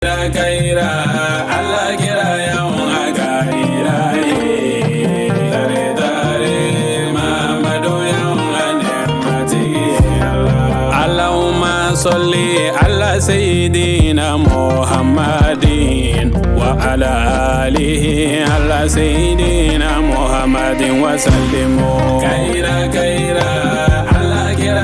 Ala kira Allahumma salli ala sayyidina Muhammadin wa ala alihi ala sayyidina Muhammadin wa sallim. Kayira kayira Ala kira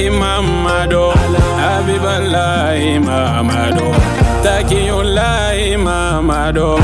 Mamadu Habibalahi Mamadu Takiyulahi Mamadu.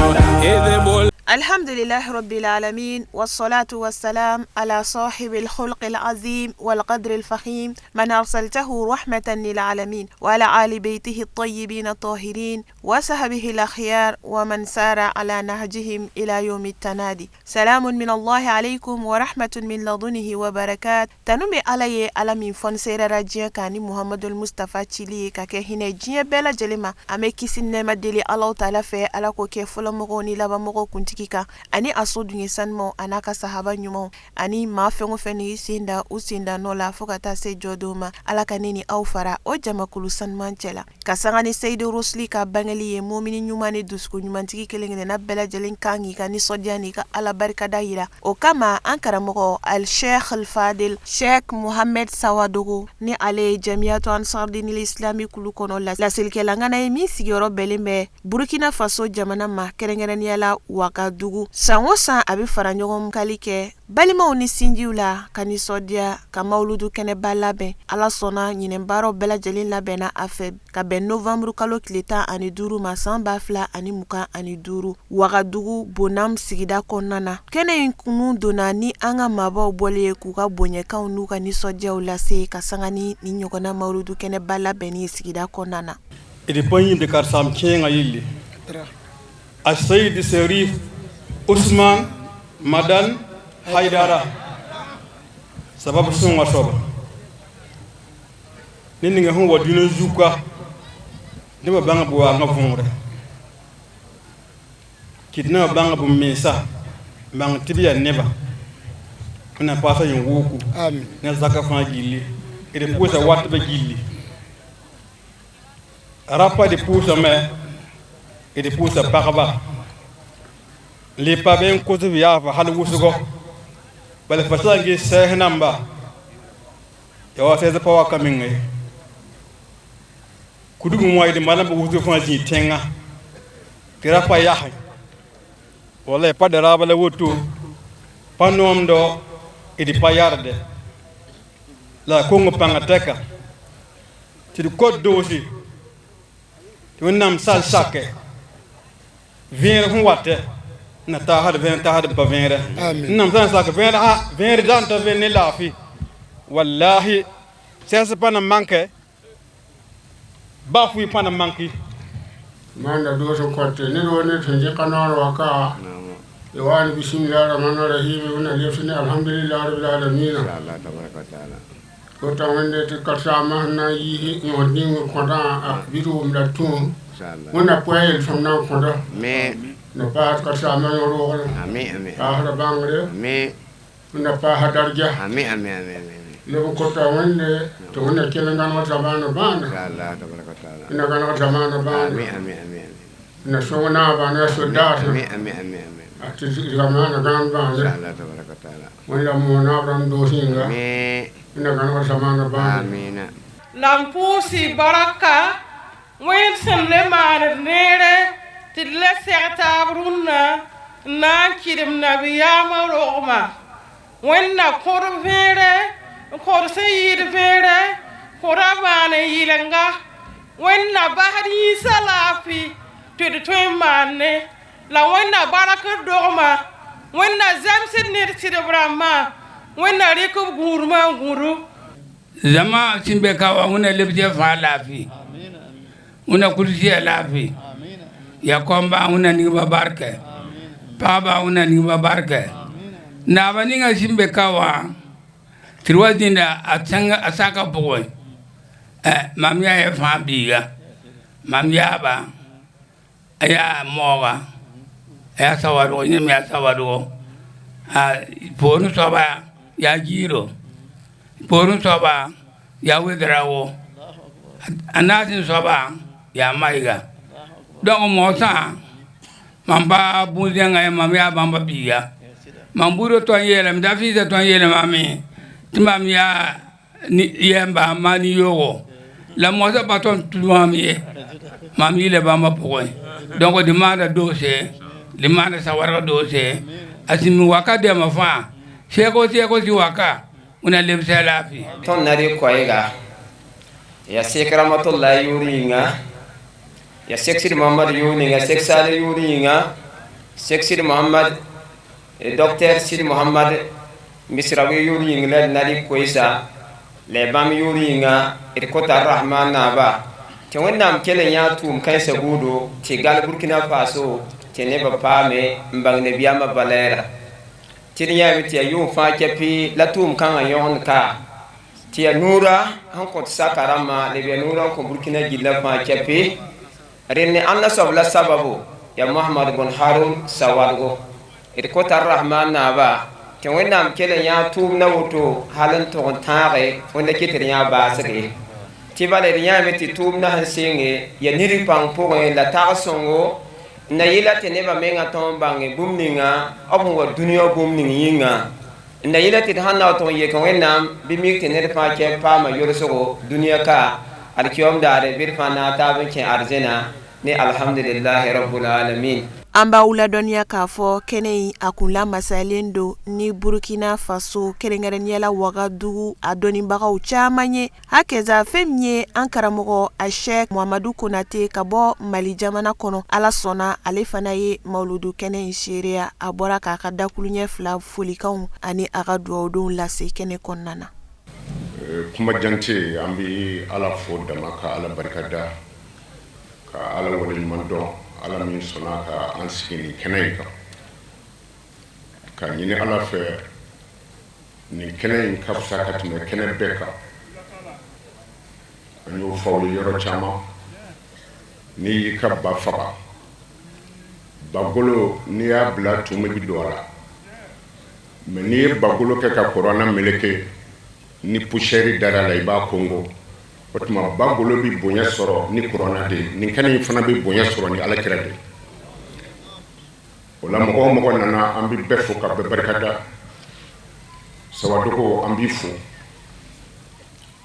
الحمد لله رب العالمين، والصلاة والسلام على صاحب الخلق العظيم والقدر الفخيم، من أرسلته رحمة للعالمين، وعلى آل بيته الطيبين الطاهرين وصحبه الأخيار ومن سار على نهجهم إلى يوم التنادي. سلام من الله عليكم ورحمة من لدنه وبركات. Tanu bɛ Ala ye, Ala min fɔnisera diɲɛ kan ni Muhamadul Mustafa cili ye ka kɛ hinɛ diɲɛ bɛɛ lajɛlen ma. An bɛ kisi nɛɛma deli Alahu taala fɛ, Ala k'o kɛ fɔlɔmɔgɔw ni labanmɔgɔw kuntigi kan, ani a so dunge sanumaw, a n'a ka sahaba ɲumanw, ani maa fɛn o fɛn y'i sen da u senda nɔ la fo ka taa se jɔdon ma. Ala ka ne ni aw fara o jamakulu sanuman cɛ la. Ka sanga ni Seyidu Rusuli ka bangeli ye, mumini ɲuman ni dusukun ɲumantigi kelen kelenna bɛɛ lajɛlen kan k'i ka nisɔndiya n'i ka Ala barikada yira. O kama, an karamɔgɔ Al Sheikh Al Fadil Sheikh Mohamed Sawadogo, ni ale ye Jamiyatu Ansardinil Islami kulu kɔnɔ laselikɛla ŋana ye, min sigiyɔrɔ bɛnnen bɛ Burukina Faso jamana ma, kɛrɛnkɛrɛnnenya la Wagadugu, san o san a bɛ fara ɲɔgɔn kali kɛ balimaw ni sinjiw la ka nisɔndiya ka mawuludu kɛnɛba labɛn. Ala sɔnna, ɲinɛn baaraw bɛɛ lajɛlen labɛnna a fɛ ka bɛn novanburu kalo tile 15 ma san 2025, Wagadugu Bonam sigida kɔnɔna na. Kɛnɛ in kunu donna ni an ka maabaw bɔlen ye k'u ka bonyakanw n'u ka nisɔndiyaw lase ka sanga ni ni ɲɔgɔnna mawuludu kɛnɛba labɛnni sigida kɔnɔna na. D pa yĩmd karen-saam kẽengã yelle, a Seyid Serif Usman Madan Haidara, sabab sõnga soaba ne ninga sẽn wa dũniyã zuka nebã bãng b waangã võore kɩt nebã bãng b mensa n bãng tɩ b yaa neba. Wẽnnaam paasa yẽn wooku ne zaka fãa gilli, d pʋʋsa watbã gilli, rapa d pʋʋsame, d pʋʋsa pagba le pa be n kos b yaafã hal wʋsgo. Bala fa sã n ges sɛɛs namba ya wa sɛɛs pa waka menga ye kudg wã d malã b wʋsg fãa zĩ tẽngã tɩ ra pa yasẽ wala pa da raaba la woto pa noomdo d pa yarde la a kong pãngã tɛka tɩ d kot doosi tɩ Wẽnnaam sal sake vẽer sẽn watɛ na taasd vẽer taasd pa vẽerɛ. Wẽnnaam sã n sak vẽer a vẽer dãn t'a vẽn ne laafɩ, wallahi sɛs pa na mankɛ ba fʋɩ pa na manki. Manda doos n kõte ned wo ned sẽn dɩka noor wa ka y wa ne bismillah rahman rahim wẽnna lebs ne alhamdulillah rabbil alamin. Kota wẽnde tɩ karen-saambã sẽn na n yiis yõod ning n kõtã a bɩ-rʋʋm la tũ wẽnna pʋa yel-sõm na n kõta na paas karen-saambã yõ-roogre paasda bãngre wẽnna paasa darja leb n kota wẽnde tɩ wẽnna kell n gãneg zamaana bãanda, wẽnna gãneg zamaana bãanda na sõng naabã ne a sodaasã tɩ zamaana gãan bãande. Wẽnna moon naab rãmb doos yĩnga, wẽnna gãneg zamaana bãanda. La n pʋʋsɩ baraka Wẽnd sẽn le maand neere tɩ d le seg taab rũnnã n na n kɩdem nabiyaamã rogmã. Wẽnna kõd vẽere n kõd sẽn yɩɩd vẽere kõda maan n yɩlenga. Wẽnna basd yĩnsã laafɩ tɩ d tõe n maanne la Wẽnna barak d dogmã. Wẽnna zemsd ned tɩdb rãmbã, Wẽnna rɩk b gũudmã n gũdu. Zama sẽn be ka wã, wẽnna lebs ya fãa laafɩ, wẽnna kuls ya laafɩ ya kõmba, wẽnna ningba barkɛ, pagba, wẽnna ningba barkɛ. Naaba ninga sẽn be ka wã tɩ d wa zĩnda a sãnga a saka pʋgẽ, mam yaa ya fãa biiga, mam yaaba a yaa mooga, a yaa sawadgo, yẽ me yaa sawadgo. A poorẽ soaba yaa giiro poorẽ soaba yaa wedraawo a naas n soaba yaa mayga donc moosã mam pa bũud-dẽngã ye mam yaa bãmba biiga mam buudã tõe n yeelame t'a fɩɩsã tõe n yeele maame tɩ mam yaa yɛɛmba maa nin-yoogo la moasã pa tõnd tʋ maam ye mam yɩla bãmba pʋgẽ donc d maanda doose d maanda sawarg doose a sẽn mi waka dɛmã fãa sɛɛgo sɛɛgo sɩ waka wẽna lebsa laafɩ. Tõnd na rɩ koɛɛga yaa Sek Ramatullahi yʋʋr yĩnga, yaa Sek Sidi Mohamad yʋʋr ninga, Sek Sal yʋʋr yĩnga, Sek Sidi Mohamad, Docteur Sidi Mohamad Misrawi yʋʋr yĩng la d na rɩ koeesa la ya bãmb yʋʋr yĩnga d kota Rahman naaba tɩ Wẽnnaam kell n yãag tʋʋm kãensã buudo tɩ gal Burkina Faso tɩ nebã paame n bãng nabiyaamã valɛɛra tɩ d yãame tɩ yaa yʋʋm fãa kɛpɩ la tʋʋm kãngã yõgend ka tɩ yaa nuurã sẽn kõt saka rãmbã la yaa nuurã n kõ Burkina gillã fãa kɛpɩ rẽnd ãnna soab la sababu yaa Mohamad bn Harun Sawadgo d kota Rahman naaba tɩ Wẽnnaam kell n yãag tʋʋm na woto hal n tʋg n tãage wẽnda ket d yãag baasge tɩ bala d yãame tɩ tʋʋm na sẽn sɩnge yaa nir pãng pʋgẽ la tag sõngo n na yɩla tɩ nebã mengã tõog n bãnge bũmb ninga b sẽn wa dũniyã bũmb ning yĩnga n na yɩla tɩ d sãn na n tʋg n yek Wẽnnaam bɩ mik tɩ ned fãa kɛ paama yolsgo dũniyã ka alkiyom daare bɩ d fãa naag taab n kẽ arzẽna ne alhamdulillahi rabbul alamin. An b'aw ladɔnniya k'a fɔ kɛnɛ in a kun lamasalen don ni Burkina Faso kɛrɛnkɛrɛnnenya la Wagadugu a dɔnnibagaw caman ye hakɛza fɛn min ye an karamɔgɔ a Sɛk Muhamadu Konate ka bɔ Mali jamana kɔnɔ Ala sɔnna ale fana ye mawuludu kɛnɛ in seereya a bɔra k'a ka dakuluɲɛ fila folikanw ani a ka dugawudenw lase kɛnɛ kɔnɔna na. Kuma jan tɛ, an bɛ Ala fo dama ka Ala barika da ka Ala waleɲuman dɔn Ala min sɔnna ka an sigi nin kɛnɛ in kan ka ɲini Ala fɛ nin kɛnɛ in ka fisa ka tɛmɛ kɛnɛ bɛɛ kan. An y'o fɔ aw ye yɔrɔ caman, n'i y'i ka ba faga bagolo n'i y'a bila tumu bɛ don a la, mais n'i ye bagolo kɛ ka kuranna meleke ni poussière dara la i b'a kongo. O tuma bagolo bɛ bonya sɔrɔ ni kuranna de ye, nin kɛnɛ in fana bɛ bonya sɔrɔ ni Ala kira de ye. O la mɔgɔ o mɔgɔ nana an bɛ bɛɛ fo ka bɛɛ barika da. Sawadogo an b'i fo,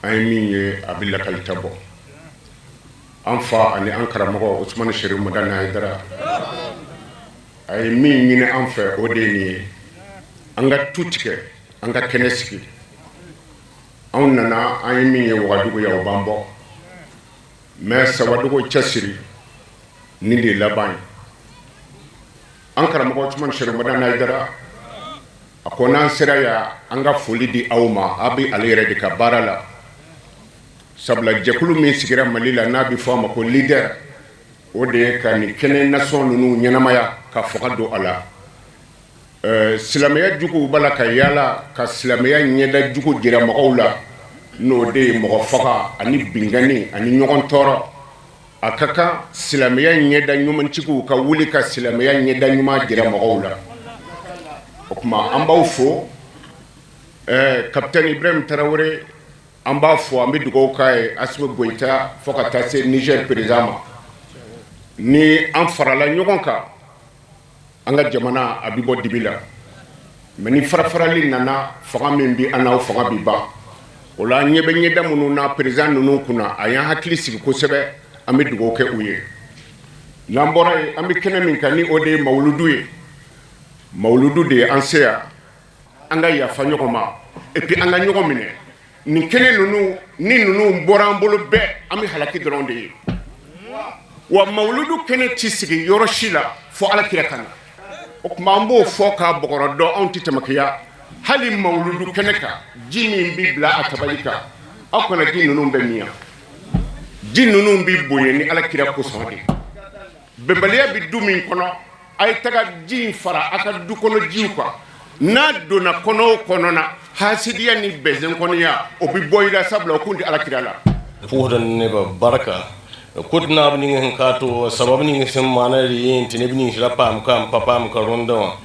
an ye min ye a bɛ lakalita bɔ. An fa ani an karamɔgɔ Usumani Serifu Madani Hayidara a ye min ɲini an fɛ o de ye nin ye, an ka tu tigɛ an ka kɛnɛ sigi. Anw nana an ye min ye Wagadugu yan o b'an bɔ, mais Sawadogo cɛsiri nin de ye laban ye. An karamɔgɔ Usumani Serifu Madani Hayidara a ko n'an sera yan an ka foli di aw ma, aw bɛ ale yɛrɛ de ka baara la. Sabula jɛkulu min sigira Mali la n'a bɛ fɔ a ma ko leader, o de ye ka nin kɛnɛ nasɔn ninnu ɲɛnamaya ka fanga don a la. Silamɛya juguw b'a la ka yaala ka silamɛya ɲɛda jugu jira mɔgɔw la, n'o de ye mɔgɔ faga ani binkanni ani ɲɔgɔn tɔɔrɔ. A ka kan silamɛya ɲɛda ɲumantigiw ka wuli ka silamɛya ɲɛda ɲuman jira mɔgɔw la. O tuma an b'aw fo, capitaine Ibrahim Tarawele an b'a fo, an bɛ dugawu k'a ye, Asimi Goyita fo ka taa se Niger président ma. Ni an farala ɲɔgɔn kan an ka jamana a bɛ bɔ dibi la, mais ni farafarali nana fanga min bɛ an na o fanga bɛ ban. O la an ɲɛ bɛ ɲɛda minnu na président ninnu kunna a y'an hakili sigi kosɛbɛ, an bɛ dugawu kɛ u ye. N'an bɔra yen an bɛ kɛnɛ min kan ni o de ye mawuludu ye, mawuludu de ye an se yan, an ka yafa ɲɔgɔn ma et puis an ka ɲɔgɔn minɛ. Nin kɛnɛ ninnu ni ninnu bɔra an bolo bɛɛ an bɛ halaki dɔrɔn de ye. Wa mawuludu kɛnɛ ti sigi yɔrɔ si la fo Ala kira ka na. O tuma an b'o fɔ k'a bɔgɔrɔ dɔn, anw tɛ tamakiya hali mawuludu kɛnɛ kan. Ji min bɛ bila a tabali kan, aw kana ji ninnu bɛɛ min yan. Ji ninnu bɛ bonya ni Ala kira kosɔn de. Bɛnbaliya bɛ du min kɔnɔ, a ye taga ji in fara a ka du kɔnɔ jiw kan. N'a donna kɔnɔ o kɔnɔ na, hasidiya ni bɛnzenkɔniya o bɛ bɔ i la, sabula o kun tɛ Ala kira la. Pʋʋsd nebã barka kot naab ning sẽn ka to sabab ning sẽn maana yẽ tɩ neb nins ra paam ka n pa paam ka rõndã wã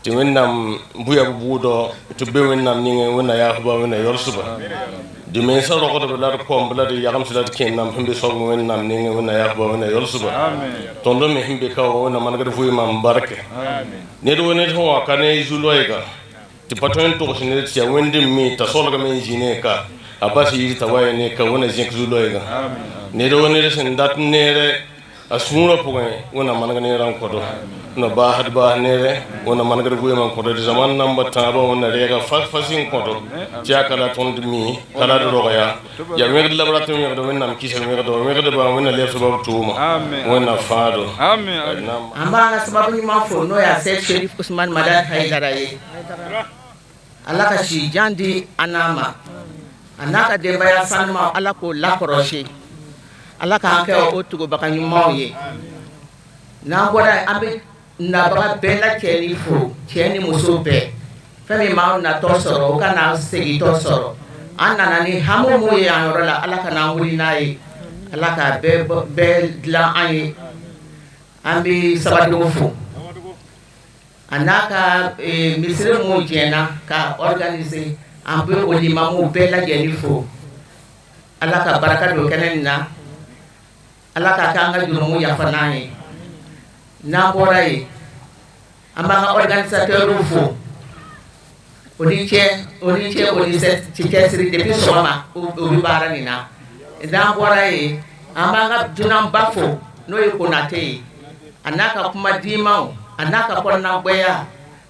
tɩ Tɩ Wẽnnaam bʋya b bʋʋdɔ tɩ b be Wẽnnaam ningẽ Wẽnna yaafba Wẽnna yɔlsba dɩ mensã rogdb la d kõmb la d yagems la d kẽennam sẽn be soab Wẽnnaam ningẽ Wẽnna yaafba Wẽnna yɔlsba tõnd me sẽn be ka wã Wẽnna manegd vɩɩmã n barke ned wo ned sẽn wa ka ne zu-loɛɛga tɩ pa tõe n togs ned tɩ yaa Wẽnd n mi t'a solgame n zĩ ne ka a bas yir t'a wa ya ne ka Wẽnna zẽk zu-loɛɛga ned wo ned sẽn dat neere a sũurã pʋgẽ Wẽnna maneg neerã n kõdo na baasd baas neere Wẽnna manegd vɩɩmã n kõdo d zaman namba tãabã Wẽnna reega fas n kõdo tɩ yaa ka la tõnd mi ka la d rog yaa yaa wẽgd la b rat n wẽgd Wẽnnaam kɩsd wẽgdba wẽgdbã Wẽnna lebsba b tʋʋma Wẽnna fãado. An b'an ka sababu ɲuman fo n'o y'a Sɛki Sherif Usman Madani Hayidara ye. Ala ka si jan di an n'a ma, a n'a ka denbaya sanumaw Ala k'o lakɔlɔsi, Ala k'an kɛ o tugubaga ɲumanw ye. N'an bɔra yen, an bɛ nabaga bɛɛ lajɛlen fo, cɛ ni muso bɛɛ. Fɛn min m'anw natɔ sɔrɔ, o ka n'an segintɔ sɔrɔ. An nana ni hami mun ye yan yɔrɔ la, Ala ka n'an wuli n'a ye, Ala k'a bɛɛ dilan an ye. An bɛ Sabadogo fo a n'a ka misiri mun jɛnna ka organiser, an bɛ o limamuw bɛɛ lajɛlen fo. Ala ka baraka don kɛnɛ nin na, Ala ka k'an ka jurumu yafa n'an ye. N'an bɔra yen, an b'an ka organisateur fo, o ni cɛ o ni cɛ o ni cɛsiri depuis sɔgɔma o bɛ baara nin na. N'an bɔra yen, an b'an ka dunanba fo n'o ye Konate ye, a n'a ka kuma dimanw, a n'a ka kɔnɔnagbɛya,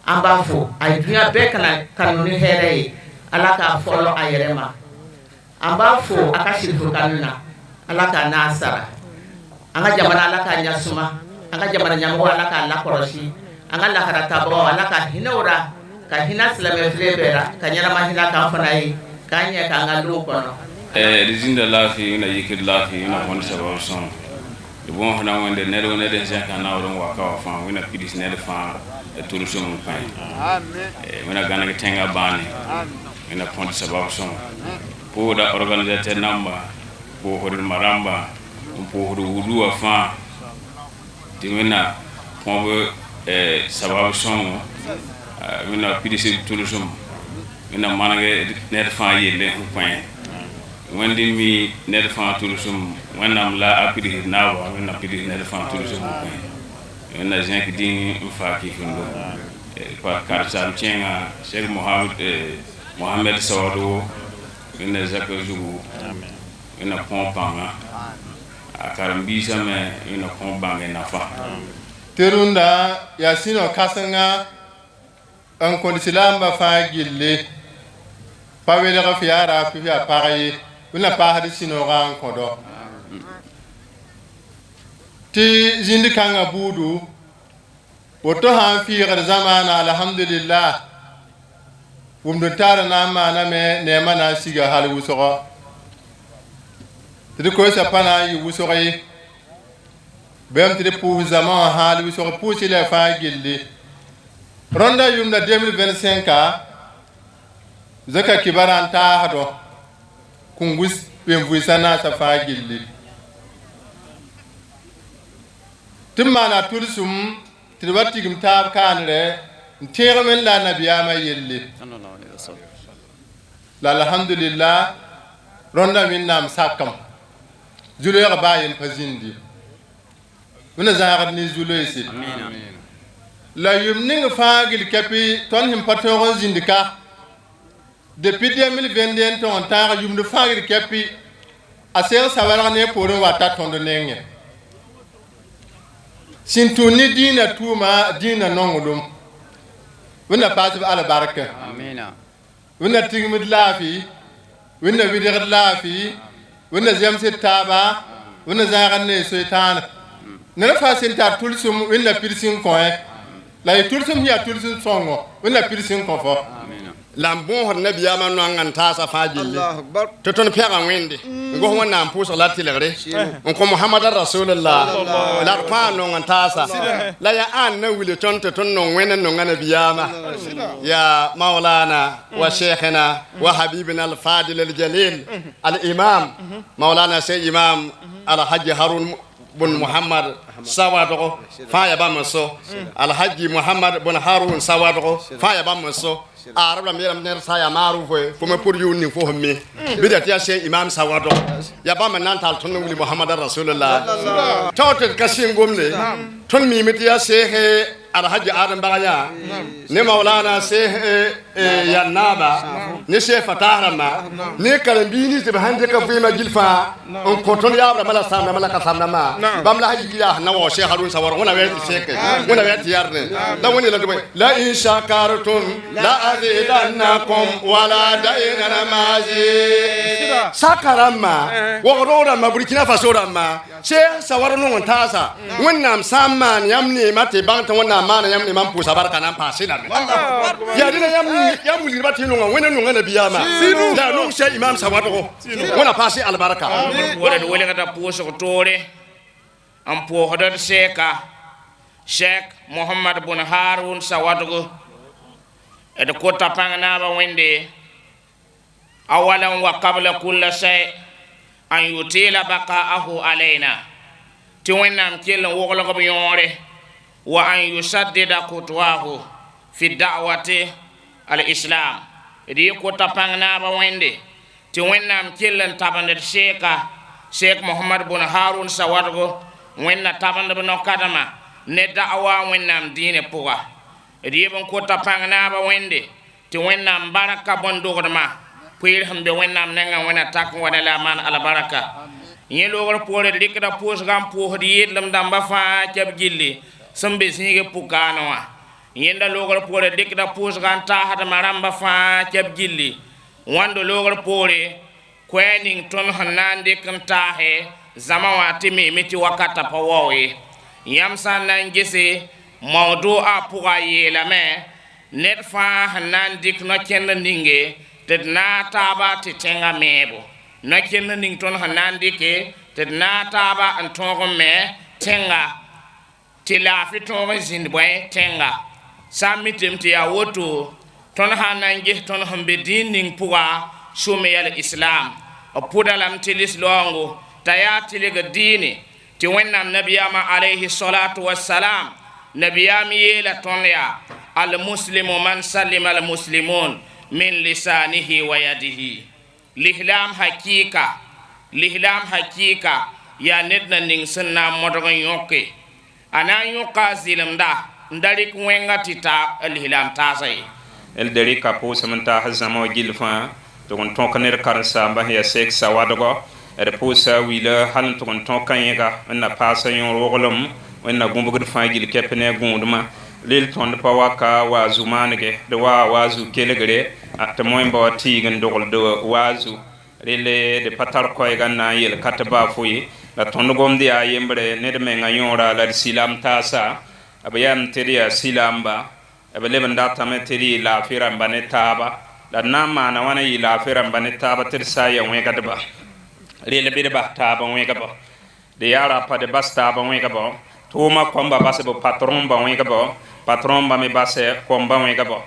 an b'a fo. A ye dunuya bɛɛ kana kanu ni hɛrɛ ye, Ala k'a fɔlɔ a yɛrɛ ma. An b'a fo a ka sirifu kanu na, Ala k'a n'a sara. An ka jamana Ala k'a ɲasuma, an ka jamana ɲɛmɔgɔ Ala k'a lakɔlɔsi, an ka laharatabagaw Ala ka hinɛ u la, ka hinɛ silamɛfilen bɛɛ la, ka ɲɛnama hinɛ k'an fana ye, k'an ɲɛ k'an ka denw kɔnɔ. D zĩnda laafɩ na yikd laafɩ na võnd sabab sõng d bõosdã Wẽnde ned wo ned n zẽka naoor n wa ka wã fãa Wẽnna pids ned fãa tʋlsem n kãe Wẽnna gãneg tẽngã bãane Wẽnna põd sabab sõng pʋʋsda organisateur namba pʋʋsd ma rãmba n pʋʋsd wudu wã fãa tɩ Wẽnna põb sabab sõngo Wẽnna pids b tʋlsem Wẽnna maneg ned fãa yelle n kõ. Wẽnd mi ned fãa tʋlsem Wẽnnaam la a pids naaba Wẽnna pids ned fãa tʋlsem n kõ Wẽnna zẽk dĩng n faa kɩfendo pa karsaam kẽnga Sɛk Mohamed Sawadogo Wẽnna zaka zugu Wẽnna kõ pãnga a karen-biisã me Wẽnna kõ bãnge nafa. Tɩ rũndã yaa sĩno kãsenga n kõd silaambã fãa gilli pa welg f yaa raaf f yaa pag ye Wẽnna paasd sĩnoogã n kõdo tɩ zĩnd kãngã buudu woto sã n fiigd zamaana alhamdulillah wʋmd n taara na n maaname neemã na n siga hal wʋsgo tɩ d koeesã pa na n yɩ wʋsg ye bãmb tɩ d pʋʋs zãma wã hal wʋsg pʋʋsɩ la fãa gilli rõnda yʋmda 2025 zaka kibara n taasdɔ kũngus wẽn-vʋɩsã naasã fãa gilli tɩ b maana tʋlsem tɩ d wa tigim taab kaanrɛ n tẽegme la a nabiyaamã yelle la alhamdulillah rõnda Wẽnnaam sakame zu-loɛɛg baa yen pa zĩndi Wẽnna zãagd ne zu-loeese la yʋm ning fãa gil kɛpɩ tõnd sẽn pa tõog n zĩnd ka depuis 2021 tõg n tãag yʋmd fãa gil kɛpɩ a seg sabalg ne poorẽ wa ta tõnd nengẽ sẽn tũud ne dĩinã tʋʋma dĩinã nonglem Wẽnna paas b albarka Wẽnna tigmd laafɩ Wẽnna wɩdgd laafɩ Wẽnna zemsd taaba Wẽnna zãagd ne soetãana ned fãa sẽn tar tʋlsem Wẽnna pids n kõ la y tʋlsem yaa tʋlsem sõngo Wẽnna pids n kõ fo la n bõosd nabiyaamã noangã n taasa fãa gilli tɩ tõnd pɛga Wẽnde n gos Wẽnnaam pʋʋsg la tɩlgre n kõ Mohamada rasulullah la d fãa nong n taasa la yaa ãn na wilg tõnd tɩ tõnd nong Wẽnd n nonga nabiyaamã ya maulana wa sheikhina wa habibina alfadil aljalil alimam maulana sey imam alhaji Harun bun Muhammad Sawadogo fãa yaa bãmb n so Alhaji Muhammad bun Harun Sawadogo fãa yaa bãmb n so arab la yeelame ned sã n yaa maarʋfo fo me pʋr yʋʋnd ning fo sẽn mi bɩ da tɩ yaa Cheikh Imam Sawadogo yaa bãmb n na n tall tõnd n wilg Muhammad Rasulullah tao tɩ d ka sɩng gomde tõnd miime tɩ yaa Cheikh Alhaji Adam Bagaya ne Maulana Cheikh Yannaba ne Cheikh Fatah rãmba ne karen-biig nins tɩ b sãn dɩka vɩɩmã gill fãa n kõ tõnd yaab rãmbã la sãam rãmbã la ka-sãam rãmbã bãmb la sã yila sẽn na waoog Cheikh Harun Sawadogo wẽna wɛɛ tɩ sẽke wẽna wɛɛ tɩ yardẽ la wẽnd yeela tɩ bõe la in shakartum la azidannakum wala dainana mazi saka rãmbã wogdg rãmbã Burkina Faso rãmbã Cheikh Sawadogo nong n taasa Wẽnnaam sã n maan yãmb neema tɩ bãng tɩ Wẽnnaam maana yãmb neema n pʋʋsa barka na n paase lame yaa dẽna yãmb wilgdbã tɩ y nonga Wẽnna nonga nabiyaamã la a nong Cheikh Imam Sawadogo wẽna paase albarka d welgda pʋʋsg toore n pʋʋsd d seeka Cheikh Mohamad bun Harun Sawadogo d kota pãng naabã Wẽnde awalan wa qabla kulla shay an yutila baqa'ahu alayna tɩ Wẽnnaam kell n woglg b yõore wa an yusaddida kutwahu fi da'wati al-islam d yɩ kota pãng naabã Wẽnde tɩ Wẽnnaam kell n tabend d seeka Cheikh Mohamad bun Harun Sawadogo Wẽnna tabend b no-kadema ne da'wa Wẽnnaam dĩinã pʋga d yeb n kota pãng naabã Wẽnde tɩ Wẽnnaam barka bõn-dogdmã pʋɩɩr sẽn be Wẽnnaam nengã Wẽnna tak n wa ne la a maan albarka yẽ loogr poore d rɩkda pʋʋsga n pʋʋsd yɩɩdlem dãmbã fãa kɛb gilli sẽn be zĩig pʋkaanẽ wã yẽnda loogr poore d rɩkda pʋʋsga n taasdmã rãmbã fãa kɛb gilli wãndo loogr poore koɛɛ ning tõnd sẽn na n dɩk n taase zãma wã tɩ miime tɩ wakata pa wao ye yãmb sã n na n gese maudu a pʋga yeelame ned fãa sẽn na n dɩk no-kẽnd ninge tɩ d naag taaba tɩ tẽngã meebo no-kẽnd ning tõnd sẽn na n dɩke tɩ d naag taaba n tõog n me tẽnga tɩ laafɩ tõog n zĩnd bõe tẽnga sã n mitame tɩ yaa woto tõnd sã n na n ges tõnd sẽn be dĩin ning pʋga sũmeyã islam b pʋda lame tɩ lislaoongo t'a yaa tɩlgd dĩine tɩ Wẽnnaam nabiyaamã alayhi salatu wassalam nabiyaam yeela tõnd yaa almuslimu man salima almuslimun min lisanihi wa yadihi lislaam hakika yaa ned na ning sẽn na n modg n yõke a na n yõka a zɩlemda n da rɩk wẽnga tɩ ta lislaam taasa ye d rɩka pʋʋsem n taas zãma wã gill fãa tɩg n tõk ned karen-saambã sẽn yaa Cheikh Sawadogo d pʋʋsa wila hal n tʋg n tõk kã-yẽga n na paasa yõor woglem wẽnna gũbgd fãa gill kɛp ne a gũudmã rel tõnd pa waka waazu maanege d waa waazu kelgre tɩ moẽmba wa tiig n dogld waazu rele d pa tar koɛɛga n na n yel ka tɩ baa fo ye la tõnd gomd yaa yembre ned menga yõora la d silaam taasa b yaam tɩ d yaa silaamba b leb n datame tɩ d yɩ laafɩ rãmba ne taaba la d na n maana wãna yɩ laafɩ rãmba ne taaba tɩ d sã n yaa wẽgdba rel bɩ d bas taaba wẽgba d yaa rapa d bas taaba wẽgba tʋʋma kõmba bas b patron ba wẽgba patron ba me bas kõmba wẽgba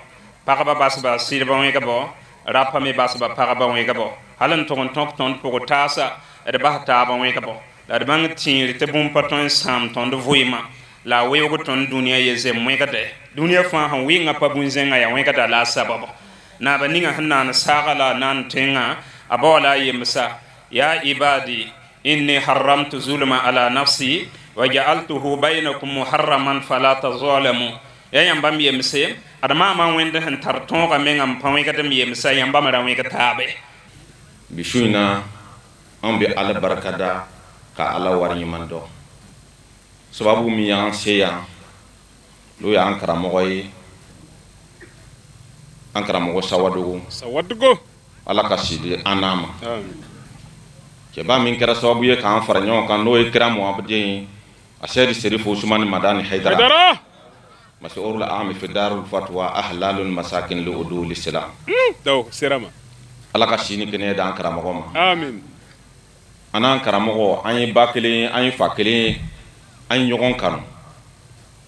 pagba basba sɩdba wẽgba rapa me basba pagba wẽgba hal n tʋg n tõk tõnd pʋg taasa d bas taaba wẽgba la d bãng tĩir tɩ bũmb pa tõe n sãam tõnd vɩɩmã la a weoog tõnd dũniyã ye zem wẽgde dũniyã fãa sẽn wɩnga pa bũn-zẽngã yaa wẽgda la a sabab naaba ninga sẽn naan saaga la a naan tẽngã a bao la a yemsa ya ibadi inni haramtu zulma ala nafsi wa ja'altuhu bainakum muharraman fala tazalamu ya yãmb m yemse ad maama wẽnd sẽn tar tõogã menga n pa wẽgd m yemsa yãmba me ra wẽg taabe bi su in na anw bɛ Ala barika da ka Ala wariɲuman dɔn sababu min y'an se yan n'o y'an karamɔgɔ ye an karamɔgɔ Sawadogo Sawadogo Ala ka si di an n'a ma cɛba min kɛra sababu ye k'an fara ɲɔgɔn kan n'o ye kira Muhamadu ye a Seyidi Serifu Usumani Madani Hayidara masi'urul ami fi darul fatwa ahlalul masakin li uduli silam daw sirama Ala ka si ni kɛnɛya d'an karamɔgɔ ma amin an n'an karamɔgɔ an ye ba kelen an ye fa kelen an ye ɲɔgɔn kanu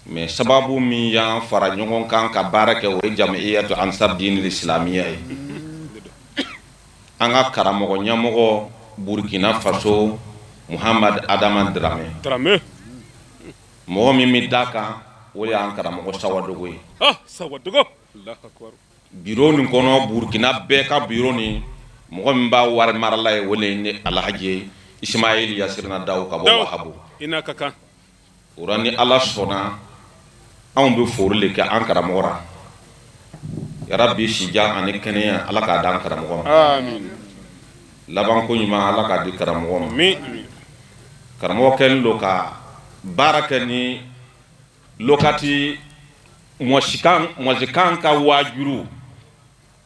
mais sababu min y'an fara ɲɔgɔn kan ka baara kɛ o ye jamiyatu ansar dinil islamiya ye an ka karamɔgɔ ɲɛmɔgɔ Burkina Faso Muhammad Adama Dramé. Dramé. Mɔgɔ min bɛ da kan o de y'an karamɔgɔ Sawadogo ye. Ah, Sawadogo. Allahu akbar. Biro nin kɔnɔ Burukina bɛɛ ka biro nin mɔgɔ min b'a wari marala ye o de ye ne Alhaji Ismaël Yasirina Daw ka bɔ Wahabu. I n'a ka kan. O la ni Ala sɔnna anw bɛ foli de kɛ an karamɔgɔ la. Yarabi sijan ani kɛnɛya Ala k'a d'an karamɔgɔ ma. Amin. Labanko ɲuman Ala k'a di karamɔgɔ ma. Amin. Karamɔgɔ kɛlen don ka baara kɛ ni lokati mɔsikan ka waajuru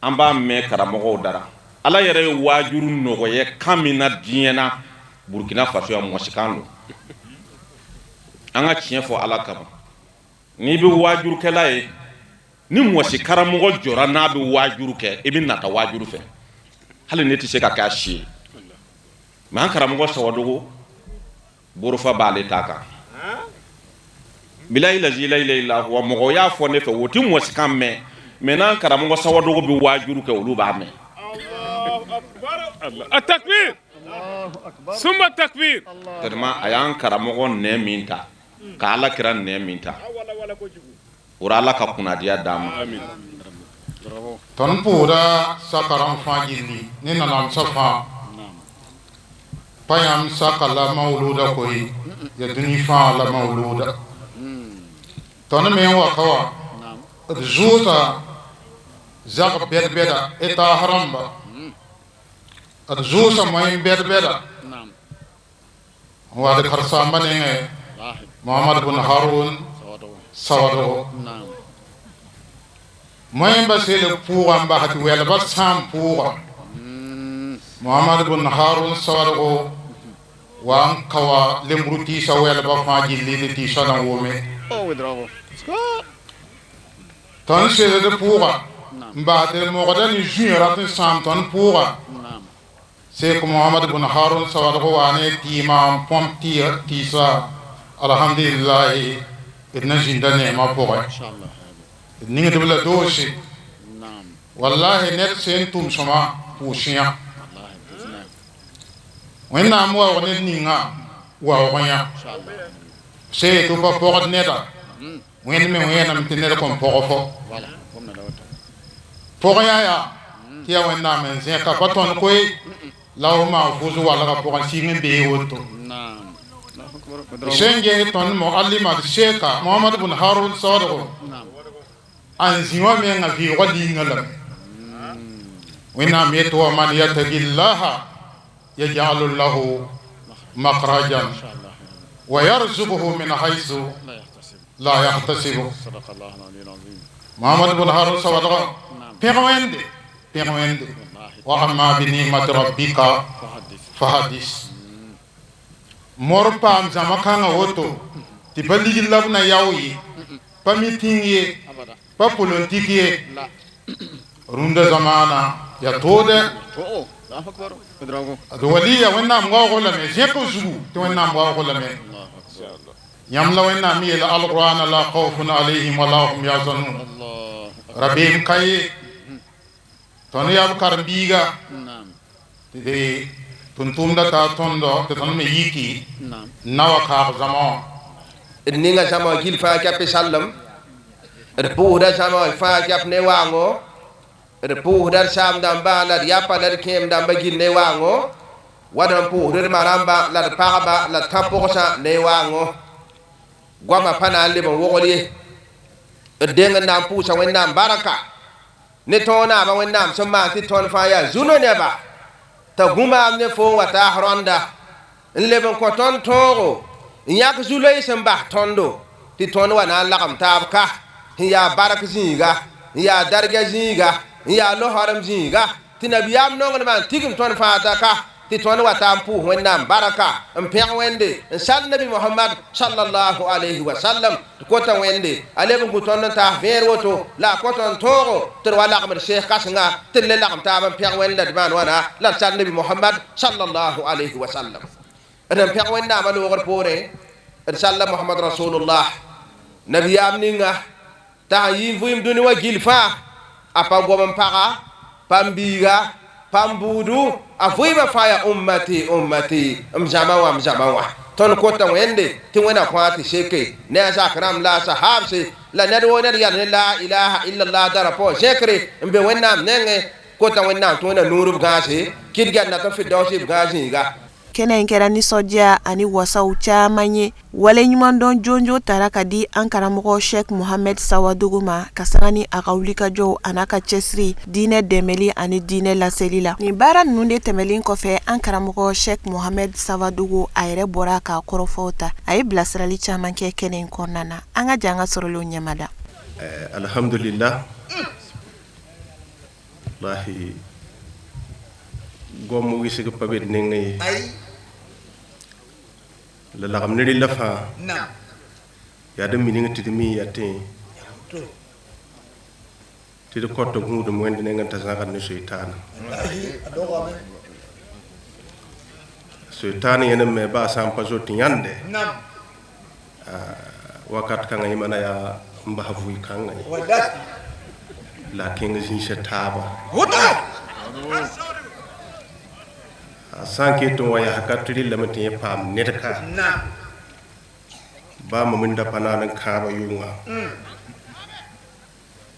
an b'a mɛn karamɔgɔw dara. Ala yɛrɛ ye waajuru nɔgɔya kan min na diɲɛ na Burukina Faso yan mɔsikan don. An ka tiɲɛ fɔ Ala kama. N'i bɛ waajurukɛla ye ni mɔsi karamɔgɔ jɔra n'a bɛ waajuru kɛ i bɛ nata waajuru fɛ hali ne tɛ se ka kɛ a si ye. Mais an karamɔgɔ Sawadogo borofa b'ale ta kan. Bilahi lazi la ilaha illa huwa mɔgɔ y'a fɔ ne fɛ o tɛ mɔsikan mɛn mais n'an karamɔgɔ Sawadogo bɛ waajuru kɛ olu b'a mɛn. Allah takbir. Summa takbir. Tellement a y'an karamɔgɔ nɛn min ta ka Ala kira nɛn min ta o la Ala ka kunnadiya d'an ma. Tõnd pʋʋda sakarã fãa gilli ne nanamsã fãa pa yãmb saka la mawluda koe ya dũni fãa la mawluda tõnd me n wa ka wa d zʋʋsa zag bɛd-bɛda d taas rãmba d zʋʋsa moẽ bɛd-bɛda n wa d karen-saambã nengẽ Mohamad bn Harun Sawadogo moẽ ba sel pʋʋga n bas tɩ wɛlba sãam pʋʋga Mohamad bn Harun Sawadogo wa n ka wa lembr tɩɩsã wɛlba fãa gilli tɩ tɩɩsã na wome tõnd seld pʋʋga n bas tɩ mogda ne zũyã rat n sãam tõnd pʋʋga Sek Mohamad bn Harun Sawadogo wa ne tɩɩma n põm tɩɩsa alhamdulillahi d na zĩnda neemã pʋgẽ d ningdb la doose wallahi ned sẽn tʋm sõma pʋʋs yã Wẽnnaam waoog ned ninga waoog yã see tɩ pa pɔgd neda Wẽnd me wẽename tɩ ned kõn pɔg fo pɔg yã yaa tɩ yaa Wẽnnaam n zẽka pa tõnd koe la f maan fʋʋs walgã pʋgẽ sɩng n bee woto sẽn ges tõnd moalima d seeka Mohamad bn Harun Sawadogo n zĩ wã menga vɩʋgã liingã lame Wẽnnaam yet wa man yatagillaha yaj'alu lahu makhrajan wa yarzuquhu min haythu la yahtasibu Mohamad bn Harun Sawadogo pẽg wẽnde pẽg wẽnde wa amma bi ni'mati rabbika fahadis mor paam zãma kãngã woto tɩ pa ligd la b na yao ye pa miting ye pa politik ye rũndã zamaana yaa toodɛ d waliya Wẽnnaam waoog lame zẽk zugu tɩ Wẽnnaam waoog lame yãmb la Wẽnnaam yeela alqurana la khawfun alayhim wala hum yahzanun rabeem ka ye tõnd yaa b karen-biiga tɩ tʋm-tʋmda taa tõndo tɩ tõnd me yiki na wa kaag zãma wã d ninga zãma wã gil fãa kɛp sallem d pʋʋsda zãma wã fãa kɛp ne waango d pʋʋsda d saam dãmba la d yapa la d kẽem dãmba gil ne waango wa d n pʋʋsd d ma rãmba la d pagba la d tã-pʋgsã ne waango goamã pa na n leb n wogl ye d deng n na n pʋʋsa Wẽnnaam barka ne tõog naabã Wẽnnaam sẽn maan tɩ tõnd fãa yaa zũno neba t'a gũmaam ne fo n wa taas rõnda n leb n kõ tõnd tõogo n yãk zu-loees n bas tõndo tɩ tõnd wa na n lagem taab ka n yaa bark zĩiga n yaa darga zĩiga n yaa lohorem zĩiga tɩ nabiyaam nonglmã n tigim tõnd fãa ta ka tɩ tõnd wa taa n pʋʋs Wẽnnaam barka n pẽg Wẽnde n sal nabi Mohamad sallallahu alayhi wa sallam tɩ kota Wẽnde a leb n gũ tõnd n taas vẽer woto la a kõ tõnd tõogo tɩ d wa lagem d sees kãsenga tɩ d le lagem taab n pẽg Wẽnd la d maan wãna la d sal nabi Mohamad sallallahu alayhi wa sallam d n pẽg Wẽnnaamã loogr poorẽ d salla Mohamad rasulullah nabiyaam ninga t'a sẽn yɩ n vɩɩm dũni wã gil fãa a pa gom n paga pa n biiga Pãmb buudu a vɩɩmã fãa yaa ummati ummati m zãma wã m zãma wã tõnd kota wẽnde tɩ wẽna kõa tɩ seke ne a zak rãmb la a sahabse la ned woo ned yal ne la ilaha illallah dara pʋgã zẽkre n be wẽnnaam nengẽ kota wẽnnaam tɩ wẽna nuur b gãase kɩdgã na tɩ firdausi b gãas zĩiga. Kɛnɛ in kɛra nisɔndiya ani wasaw caman ye. Waleɲumandɔn jɔnjɔn tara ka di an karamɔgɔ Sheikh Mohamed Sawadogo ma ka sanga ni a ka wulikajɔw a n'a ka cɛsiri diinɛ dɛmɛli ani diinɛ laseli la. Nin baara ninnu de tɛmɛlen kɔfɛ, an karamɔgɔ Sheikh Mohamed Sawadogo a yɛrɛ bɔra k'a kɔrɔfɔw ta. A ye bilasirali caman kɛ kɛnɛ in kɔnɔna na. An ka jan an ka sɔrɔlenw ɲɛmada. Alhamdulillah, wallahi gomm wisg pa be d nengẽ ye la lagm ne rella fãa yaa d mining tɩ d mi yaa tẽ tɩ d kõt gũudum wẽnd nengẽ t'a zãgd ne soitaana soitaana yẽnem me baa sã n pa zoet yãnde wakat kãngã yẽma na yaa n bas vʋɩ-kãngã ye la a kẽng zĩisã taaba a sã n ket n wa yaa ka tɩ rellame tɩ yẽ paam ned ka baa mam n da pa naan n kãabã yʋnga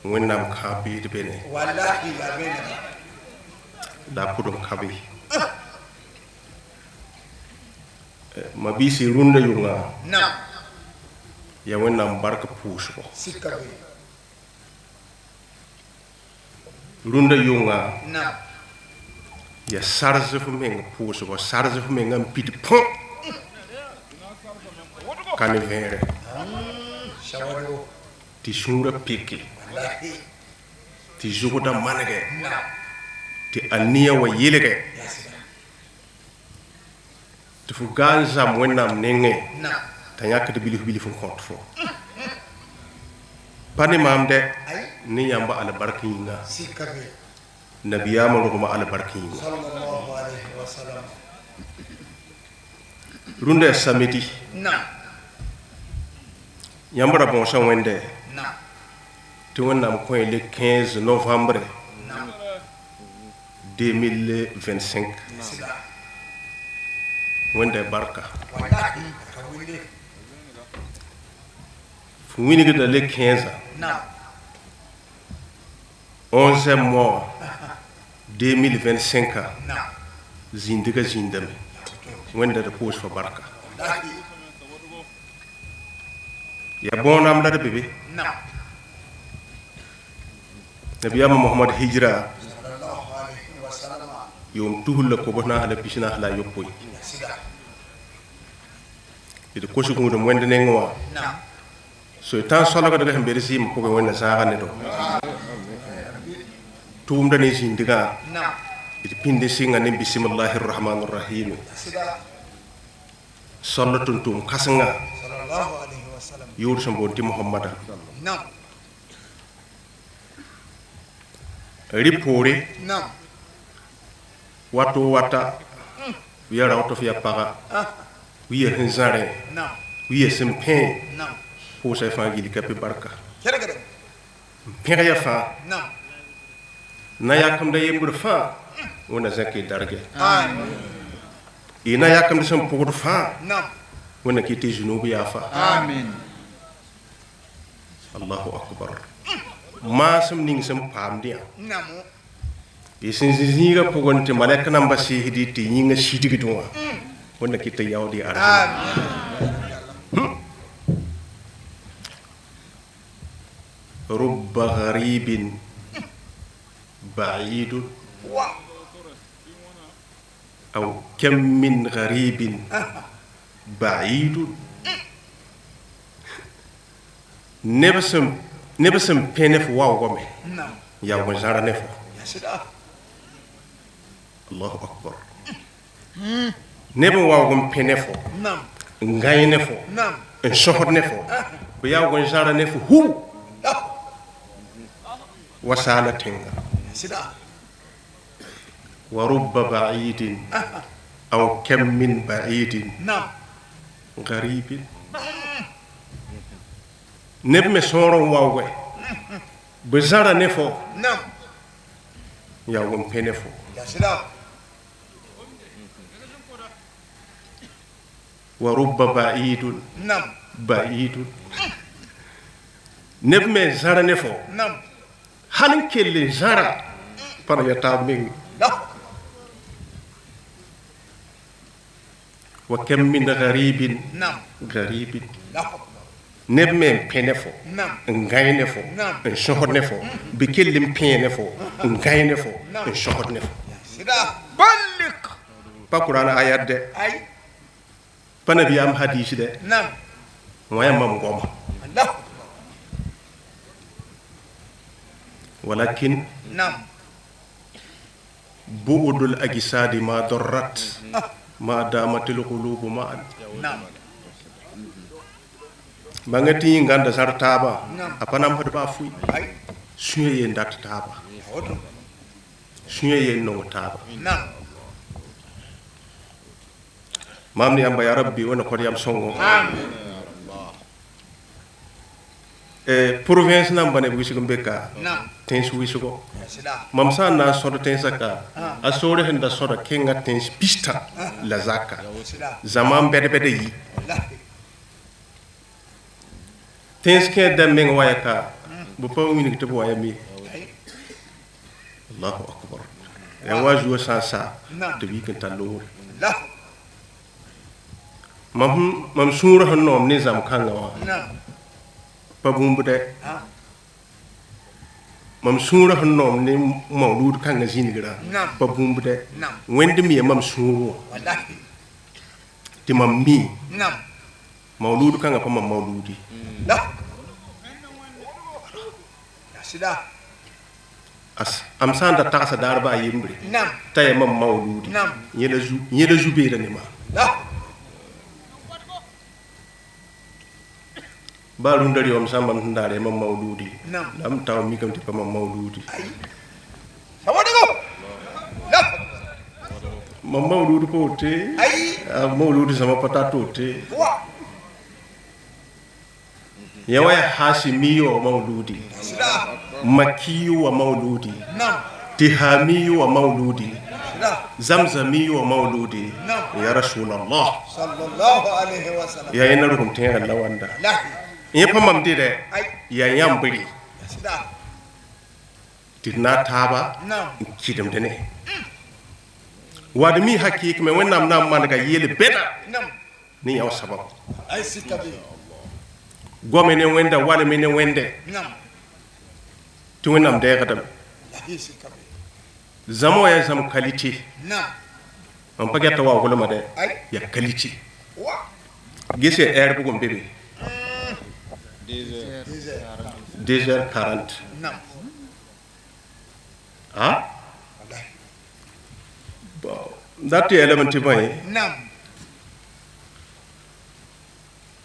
wẽnnaam kãab biid bene la a pʋd n ka be ma biisi rũndã yʋnga yaa wẽnnaam bark pʋʋsgo rũndã yʋnga yaa sarz f meng pʋʋsgo sarz f mengã n pid põ ka ne vẽere tɩ sũurã pike tɩ zʋgdã manegɛ tɩ ania wa yelgɛ tɩ fo gaa n zam wẽnnaam nengẽ t'a yãkd bilf bilf n kõt fo pa ne maam dɛ ne yãmba albark yĩnga nabiyaamã rogmã albark yĩnga rũndã yaa samedi yãmb ra bõosã wẽnde tɩ wẽnnaam kõ le 15 novembre 2025 wẽnda barka fo wingda le 15 11e mois 2025 zĩndga zĩndame wẽnda d pʋʋs fo barka yaa bõonam la d be be nabiyaamã Mohamad hijra yʋʋm tusr la kobs naas la pis naas la a yopoe d kos gũudum wẽnd nengẽ wã soetã soalgdga sẽn be d zɩɩm pʋgẽ wẽnna zãaga nedo tʋʋmda ne zĩndgã d pĩnd sɩnga ne bisimillahi rrahman rrahim sall tʋm-tʋʋm kãsenga yʋʋr sẽn boond tɩ Mohamada rɩ poore wato wata ya raoto f yaa paga wi ya sẽn zãrẽ wi ya sẽn pẽe pʋʋsa y fãa gill ka pe barka n pẽg ya fãa na yakemda yembr fãa wẽnna zãk y darge y na yakemd sẽn pʋgd fãa wẽnna kɩ tɩ zunub yaafa. Allahu akbar maasem ning sẽn paamd yã y sẽn zĩ zĩigã pʋgẽ tɩ malɛk namba sɩɩsd tɩ yĩngã sidgd wã wẽnna kɩ tɩ yaood y arzãna rubba gharibin ba'idun aw kam min gharibin ba'idun neb sẽn pẽ ne fo waoogame yaoog n zãra ne fo. Allahu akbar neb n waoog n pẽ ne fo n gãe ne fo n sõsd ne fo bɩ yaoog n zãra ne fo hu wa saala tẽnga wa rubba ba'idin aw kam min ba'idin gharibin neb me sõor n waooge bɩ zãra ne fo Yaa n pẽ ne fo. Wa rubba ba'idun ba'idun neb me zãra ne fo hal n kell n zãra pa ya taab meng. Wa kam min gharibin gharibin neb me n pẽ ne fo n gãe ne fo n sõsd ne fo bɩ kell n pẽe ne fo n gãe ne fo n sõsd ne fo. Pa Kur'an ayat dɛ, pa nabiyaam hadis dɛ, wã yaa mam goama. Walakin bu'udul ajsadi ma darrat ma damatil qulubu ma'an. Bãnga tɩ yĩngã da zãr taabã a pa namsd baa fʋɩ sũyã yen dat taaba, sũyã yen nong taaba. Maam ne yãmba ya rabbi wẽnna kõt yam sõngo. Province namba neb wɩsg n be ka tẽns wɩsgo. Mam sã n na n sõd tẽnsã ka a soore sẽn da sõda kẽnga tẽns pistã la zaka zãma n bɛd-bɛda yi tẽns kẽer da meng waya ka bɩ pa wilg tɩ b waya me. Allahu akbar. Yaa wa zuo sã n sa tɩ b yik n tar loore. Mam sũur sẽn noom ne zãm kãngã wã pa bũmb dɛ. Mam sũur sẽn noom ne mauluud kãngã zĩnigrã pa bũmb dɛ. Wẽnd me yaa mam sũur wã tɩ mam mi mauluud kãngã pa mam mauluudi. Am sã n da tagsa daar baa yembre t'a yaa mam mauluudi yẽ la zu-beeda ne maam. Baa rũndã reoom sã n bãmb sẽn daar yaa mam mauluudi la m tao mikame tɩ pa mam mauluudi. Mam mauluudi pa wote, a mauluudi zãma pa tar tɩ wote. Yã wa yaa hasimiyo wa mauluudi, makiyo wa mauluudi, tihamiyo wa mauluudi, zamzamiyo wa mauluudi. Ya rasulallah yaa yẽna rugum tẽegã la wanda. Yẽ pa mam dɩdɛ yaa yãmb re tɩ d na taaba n kɩdemd ne wad mi hakɩɩk me Wẽnnaam na n manega yeel bɛda ne yão sabab. Goame ne Wẽnda walme ne Wẽnde tɩ Wẽnnaam dɛɛgdame. Zãma wã yaa zãmb qualité. Mam pa gɛta wa golma dɛ yaa qualité. Ges yaa ɛɛr bʋg n be be 2h40. Ah? Bon, dat yeelame tɩ bõe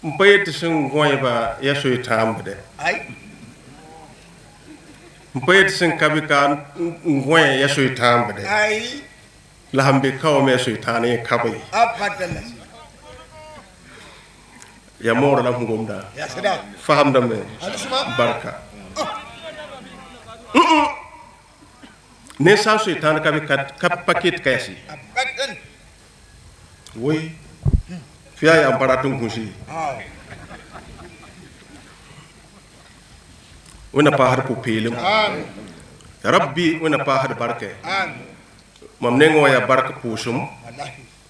n pa yet tɩ sẽn gõeba yaa soy-tãamb dɛ, n pa yet tɩ sẽn ka be ka n gõe yaa soy-tãamb dɛ, la sẽn be ka wã me yaa soy-tãan yẽ ka bõe yaa moorã la f gomda faamdame barka. Ne sã n soy-tãan ka be ka paket ka yase woy fɩ yaa yaa n pa rat n gũsi. Wẽnna paasd pʋ-peelem rabbi, wẽnna paasd barkɛ. Mam nengẽ wã yaa bark pʋʋsem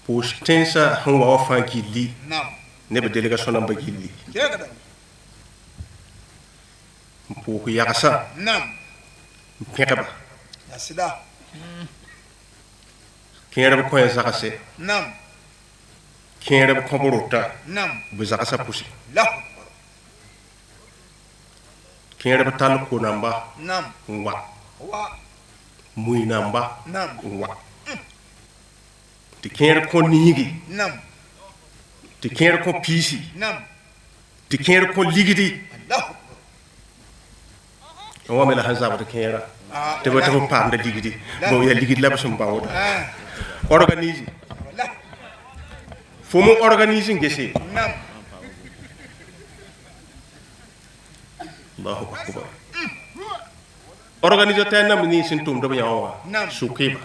pʋʋs tẽnsã sẽn wa wã fãa gilli neb délégation namba gilli n pʋʋs yagsã n pẽgba kẽerb kõ zagse kẽerb kõb rota bɩ zagsã pʋse kẽerb tall ko-namba n wa mui namba n wa tɩ kẽer kõ niigi tɩ kẽer kõ piisi tɩ kẽer kõ ligdi n wa me la sẽn zabd kẽerã tɩ b paamda ligdi bon yaa ligd la b sẽn baooda organise fo mo organise n gese. Allahu akbar. Organisateur nam ni sẽn tʋmd b yã wã sʋkɩba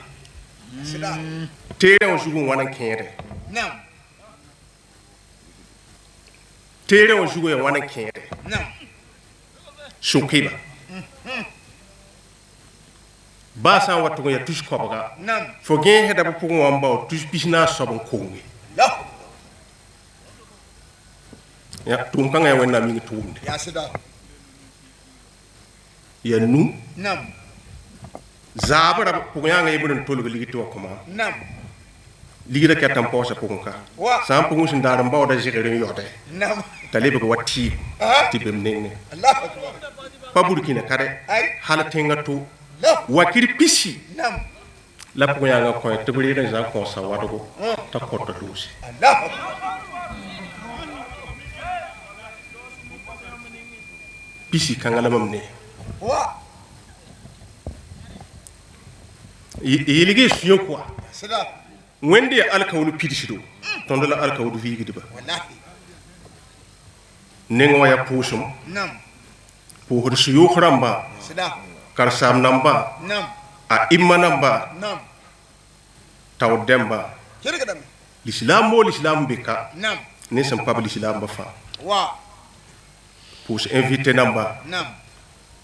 teerẽ wã zug n wãn n kẽede teerẽ wã zug ya wãn n kẽede sʋkɩba baa sã n wa tʋg n yaa tus koabga fo gẽesda b pʋgẽ wã n bao tus pis-naas soab n konge ya tʋʋm kãngã yaa Wẽnnaam yĩng tʋʋmde yaa nu zaabra pʋgẽ yãanga yembr n tolg ligd tɩ wa kõma ligdã kɛta n paoosa pʋgẽ ka sã n pʋgẽ sẽn daar n baooda zɩgr n yaoodɛ t'a lebg wa tɩɩm tɩ bem nengẽ pa Burkina ka dɛ hal tẽngã to wakir pisi la pʋgẽ yãanga kõ tɩ b reeg n zã n kõo sawadgo t'a kõta doose pisi kãngã la mam ne yelge sũyã kɔa Wẽnde yaa alkaool pidsdo tõnd la alkaool viigdba neng wã yaa pʋʋsem pʋʋsd sũ-yoog rãmba karsaam namba a imma namba taood dẽmba lislaam o lislaam be ka ne sẽn pa b lislaambã fãa pʋʋs invité namba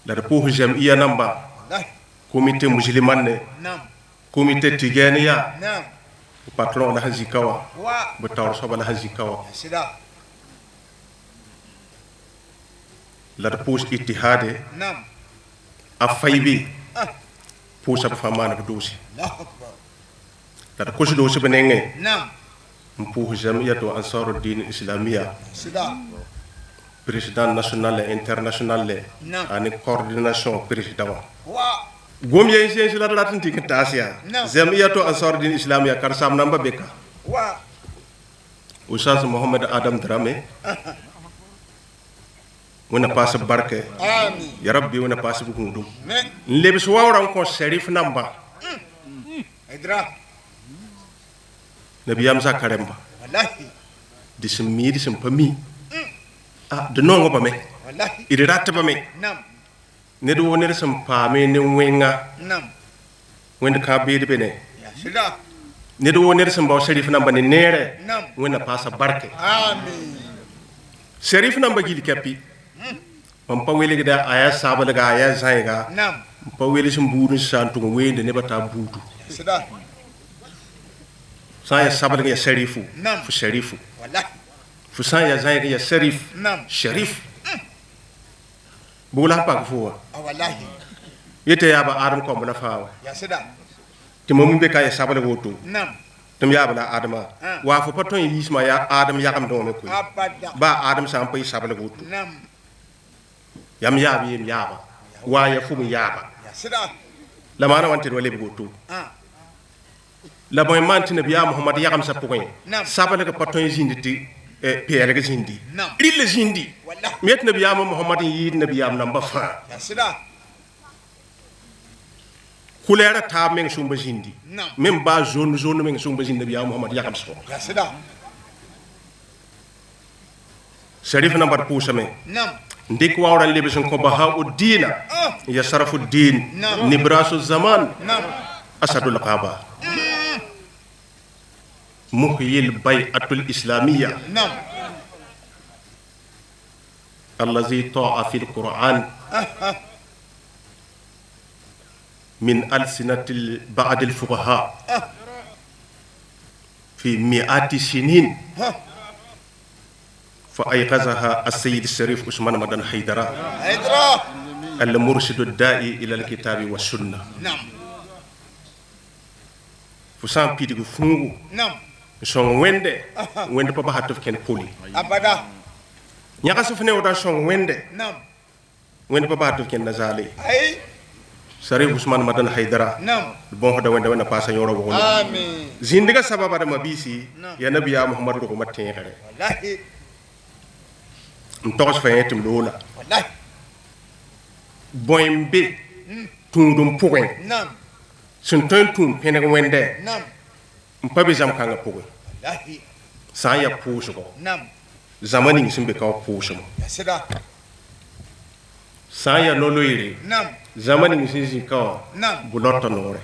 la d pʋʋs jamiya namba comité musulman ne comité tigɛniya patron la sẽn zika wã b taoor soaba la sẽn zika wã la d pʋʋs itihade a faybe pʋʋsa b fãa maan b doose la d kos doose b nengẽ n pʋʋs jamiyato ansarudin islamia président national et international ani coordination président wã gom yen sẽn la d rat n tɩk n taas yaa jamiyato ansarudin islamia karsaam namba be ka Oustaz Mohamed Adam Dramé wẽnna paas b barkɛ ya rabbi wẽnna paas b gũudum n lebs waoorã n kõ sherif namba nabiyaam zaka rẽmba dɩ sẽn mi dɩ sẽn pa mi d nongã bame d ratbame ned woo ned sẽn paame ne wẽnga wẽnd kãab beed be ne ned woo ned sẽn bao sherif namba ne neerɛ wẽnna paasa barkɛ sherif namba gil kɛpi mam pa welgda a yaa sablga a yaa zãiga n pa wels n buud n sã n tʋg n weende nebã taa buudu sã n yaa sablg yaa sherifu fo sherifu fo sã n yaa zãig yaa sherif sherif bʋg la sẽn pak fo wã yetɩ yaaba Adem kõmb la fãa wã tɩ mam be ka yaa sablg woto tɩ m yaab la Adema wa fo pa tõe n yiismã yaa Adem yagemdẽ wã me koe baa Adem sã n pa yɩ sablg woto yam yaab yem yaaba wa ya fum yaaba la maana wan tɩ d wa lebg woto la bõe maan tɩ nabiyaam Mohamad yagemsã pʋgẽ sablg pa tõe n zĩnd tɩ peelg zĩndi rɩll zĩndi m yet nabiyaam Mohamad n yɩɩd nabiyaam namba fãa kulɛɛrã taab meng sõmba zĩndi mem baa zond zond meng sõmba zĩnd nabiyaam Mohamad yagems pʋgẽ sharif namba d pʋʋsame n dɩk waoorã n lebs n kõ Bahauddina ya Sarafuddin nibrasu zaman asadul qaba muhyil bay'atul islamiyya allazi ta'a fi al-Qur'an min alsinati ba'd al-fuqaha fi mi'ati sinin فأيقظها السيد الشريف عثمان مدن حيدرة المرشد الداعي إلى الكتاب والسنة. فسان بيدغ فونغو سون ويندي ويند بابا هاتف كين بولي أبدا نياغا سفني ودا سون ويندي ويند بابا هاتف كين نزالي شريف عثمان مدن حيدرة بون هدا ويند ويند باسا يورو بغولو آمين زيندغا سبابا دما بيسي يا نبي يا محمد رغم تيغره والله n togs fa yẽ tɩ m loola bõe n be tũudem pʋgẽ sẽn tõe n tũum pẽneg wẽndɛ n pa be zãm-kãngã pʋgẽ sã n yaa pʋʋsgɔ zãma ning sẽn be ka wã pʋʋsem sã n yaa no-loeere Zãmba ning sẽn zĩ ka wã bʋ lota noore.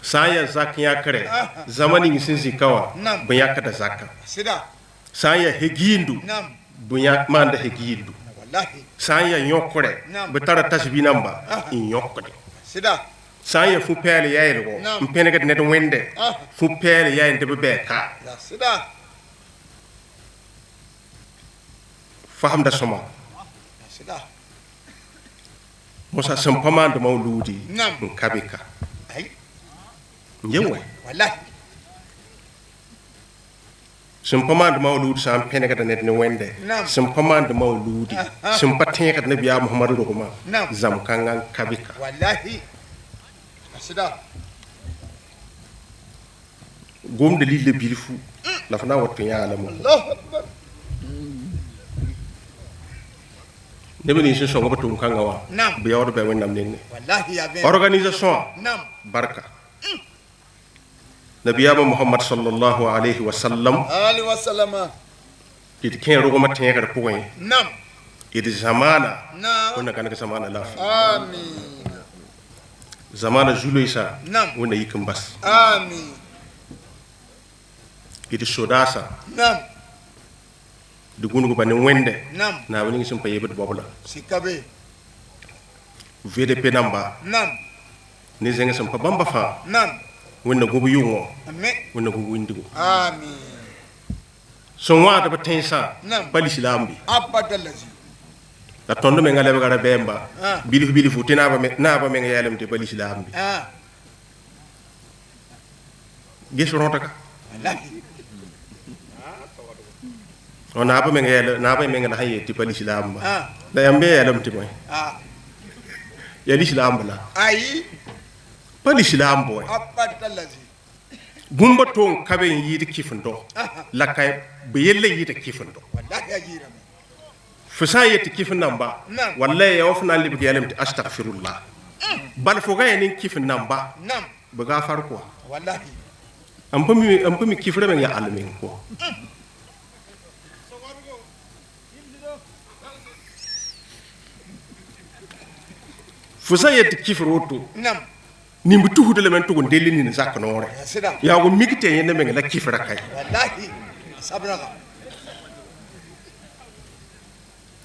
Sã n yaa zak yãkre, zãma ning sẽn zĩ ka wã bɩ yãkda zaka. Sã n yaa hegiindu, bɩ maanda hegiindu. Sã n yaa yõkre, bɩ tara tasbi namba n yõkde. Sã n yaa fu-pɛɛl yaɛlgo n pẽnegd ned wẽnde, fu-pɛɛl yaɛl tɩ b bɛɛ ka. Faamda sõma. Mosa sẽn pa maand maoluudi n ka be ka. N ye wɛ. Sẽn pa maand maoluudi sã n pẽnegda ned ne wẽnde, sẽn pa maand maoluudi sẽn pa tẽegd nabiyaam Mohamad rogmã, zãm kãngã n ka be ka. Gomda lilla bilfu la f na n wat tɩ yãa la mo. Neb nins sẽn sõng b tʋʋm-kãngã wã, bɩ yaood bɩ Wẽnnaam nengẽ. Organisation barka. Nabiyaama Mohamad sallallahu alayhi wa sallam d kẽ rogmã tẽegr pʋgẽ, d zamaana Wẽnna gãneg zamaana laafɩ. Zamaana zu-loeesa Wẽnna yik n bas. D sodaasa d gũnugba ne wẽnde naab ning sẽn pa yebd baobla. VDP namba ne zẽng sẽn pa bãmba fãa, Wẽnna gũb yʋngõ, Wẽnna gũb wĩndigo. Sẽn wãadb tẽnsã pa lislaam be. La tõnd menga lebga rabɛɛmba bilf bilfu tɩ naabã meng yɛɛlem tɩ pa lislaam be. Ges rõtga. Naabã meng yɛɛl naabã meng la sẽn yeel tɩ pa lislaam ba. La yãmb be yɛɛlem tɩ bõe? Yaa lislaam la. Pa lislaam bõe? Bũmba toong ka be n yɩɩd kɩfendo la ka bɩ yella yɩɩda kɩfendo. Fo sã n yet tɩ kɩf namba, wallahi yaa wa fo na n lebg yɛlem tɩ astagfirullah. Bal fo ga yaa nin kɩf namba, bɩ gaafar kɔa. N pa mi kɩfrã meng yaa all meng kɔa. Fo sã n yet tɩ kɩfr woto, nimb tusd lame n tʋg n dell nin zak noore. Yaa wa mik tɩ ya yẽnda meng la kɩfrã kae.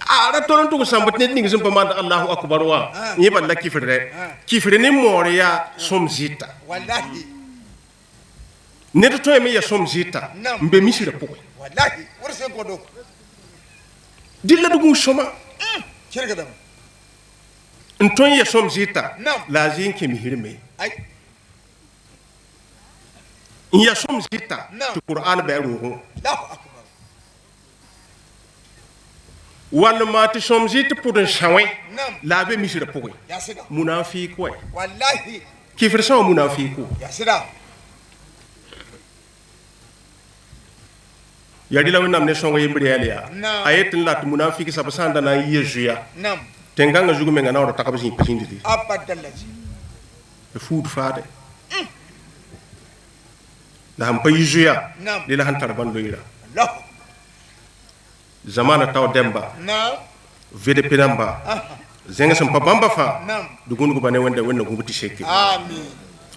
A ra tol n tʋg sãmb tɩ ned ning sẽn pa maand Allahu akbar wã, yẽ bal la kɩfr rɛ. Kɩfr ne moor yaa sõm zɩta. Ned tõeme yaa sõm zɩta n be misrã pʋgẽ. Dɩ la d gũus sõma. N tõe n yaa sõm zɩta la a zɩ n kẽ misrme. N yaa sõm zɩta tɩ Qur'an bɩ a roogẽ. Walma tɩ sõm zɩt pʋd n sã-wẽ la a be misrã pʋgẽ. Munafik wɛ. Kɩfr sã wã munafiku. Yaa rɩla Wẽnnaam ne sõng yembr yɛl yaa. A yet n la tɩ munafik sab sã n da na n yɩ zoeya. Tẽn-kãngã zug menga naoor tagb zĩ pa zĩnd d fuud faade. La sẽn pa yɩ zoeya, dẽ la sẽn tar bãn loeera. Zamaana tao dẽmba, VDP namba, zẽng sẽn pa bãmba fãa, d gũnugba ne Wẽnda Wẽnna gũb tɩ seke.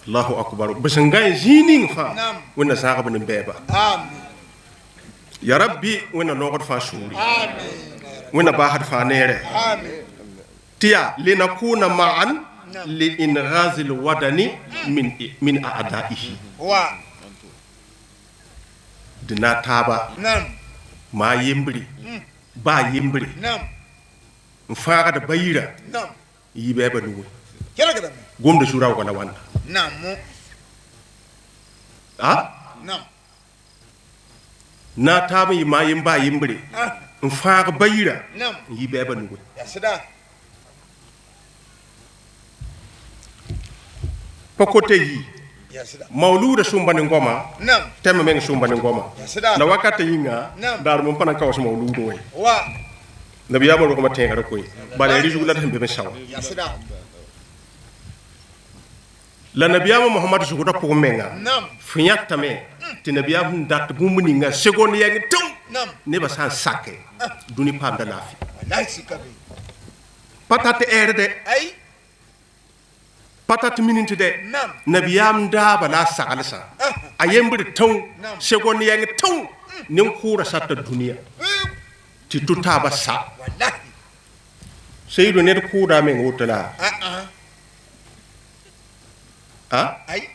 Allahu akbar. B sẽn gã zĩig ning fãa, Wẽnna zãagb ne bɛɛba. Ya Rabbi, Wẽnna noogd fãa sũuri. Wẽnna baasd fãa neere. Tɩ yaa linakuna ma'an li-ingazi l-wadani min a'daihi. D na taaba maa yembre, baa yembre, n fãagd bayirã n yɩ bɛɛbã nugẽ. Gomda zu-raoogã la wãnda. Na taab n yɩ maa yem baa yembre, n fãag bayirã n yɩ bɛɛbã nugẽ. Pa kote yi. Maoluuda sũmba ne goma, tɛm meng sũmba ne goma. La wakata yĩnga, daar mo pa na n kaoos maoluudẽ wẽ. Nabiyaamã rogmã tẽegrã koe. Bala yaa rɩzug la d sẽn be me sawa. La nabiyaamã Mohamad zugdã pʋgẽ menga, fo yãtame tɩ nabiyaam sẽn dat bũmb ninga segond yɛng tɩng nebã sã n sake, dũni paamda laafɩ. Patate erde ai patate mininte de nabiyam daaba la sagalsa a yembr taw segon yang taw nin kura satta duniya ti tutaba sa wallahi seydo ned kuuda men wotala a ai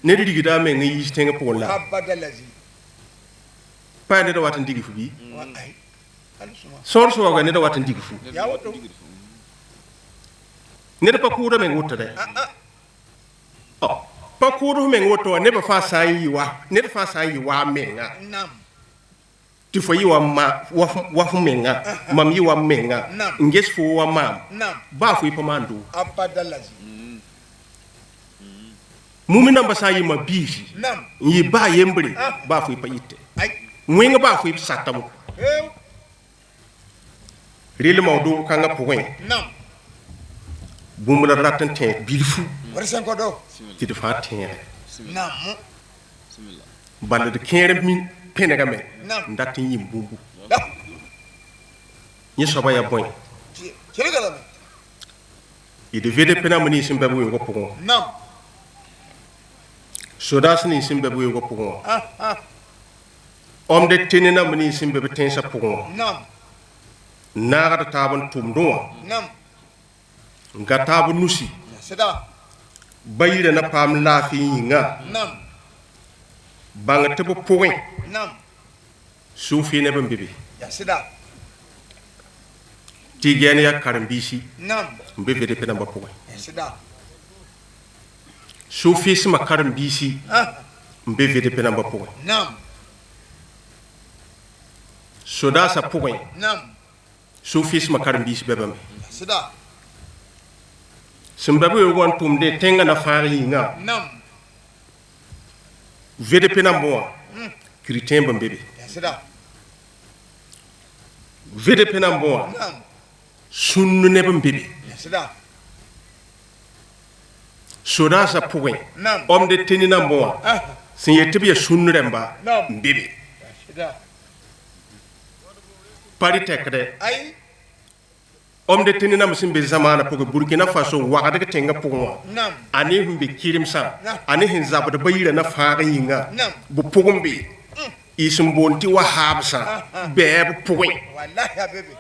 ned digida men yi tenga pon la abadalazi pa ned watan digi fu bi ai sor so ga ned watan digi fu ya woto ned pa kuuda men wotale oh pa kuuda men woto ned fa san yi wa ned fa san yi wa menga nam ti fo yi wa ma wa fu menga mam yi wa menga nges fo wa mam ba fu ipamandu abadalazi mumina mbasa yi ma biisi yi ba yembre ba fu ipa yitte wenga ba fu satamu ril mawdu kanga poin nam bumla ratan ten bilfu warsen ko do ti de fa ten nam balla de kere min penega me ndati yim bumbu ni soba ya boy i de vede pena mani simbe bu ko pogon nam sodas ni simbe bu ko pogon om de tenena mani simbe be tensa pogon nam naara taban tumdo nam ngata bu nusi seda bayira na pam lafi yinga nam banga tebo pogon nam sufi ne bambibi ya sida tigene ya karambisi nam mbe vede pena ba pogon ya sida sufi sima karambisi mbe vede pena ba pogon nam soda sa pogon nam sufi sima karambisi bebam ya sida simbabu yo wan tumde tenga na faari nga nam vede pena mo chrétien bambibi ya sida vede pena mo nam sunnu ne bambibi ya sida soda sa pogon nam om de tenina mo sin yetibi sunnu remba mbibi ya sida pari tekde ay om de tenina musimbe zamana pogo Burkina Faso wagade ke tenga pogo nam ani humbe kirimsa ani hin zabda bayira na faara yinga bu pogombe isum bonti wahabsa beb pogo wallahi ya bebe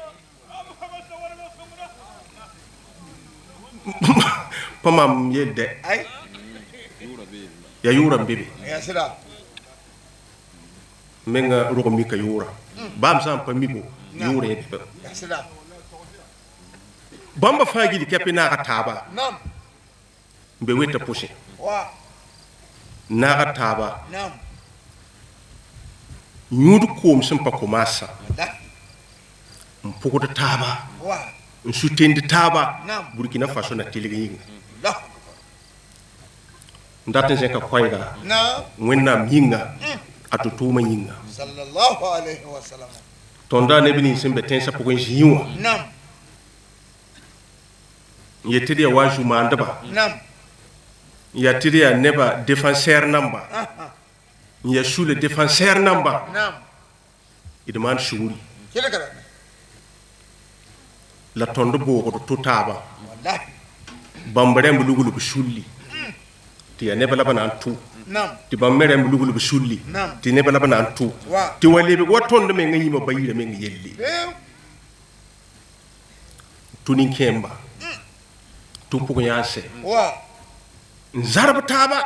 pamam yedde ay ya yura bebe ya sida menga rogo mika yura bam sam pamibo yura yedde ya sida bamba fagi di kepe na taba nam mbe weta poussé wa na taba nam nyudu kom sem pa komasa mpuko de taba wa nsutendi taba nam Burkina Faso na tiligi yinga la ndaten sen ka koyga nam wenna yinga atutuma yinga sallallahu alaihi wasallam tonda ne bini sembe tensa poko jiwa nam yetiri waju mandaba nam yatiri ya neba défenseur namba ya sous le défenseur namba nam il demande shuri kele kala la tondo bogo to taba wallahi bambare mbulugulu bushulli ti ya neba labana tu nam ti bambare mbulugulu bushulli ti neba labana tu ti walebe watondo men ngima bayira men yelli tunin kemba tupu yanse wa nzarba taba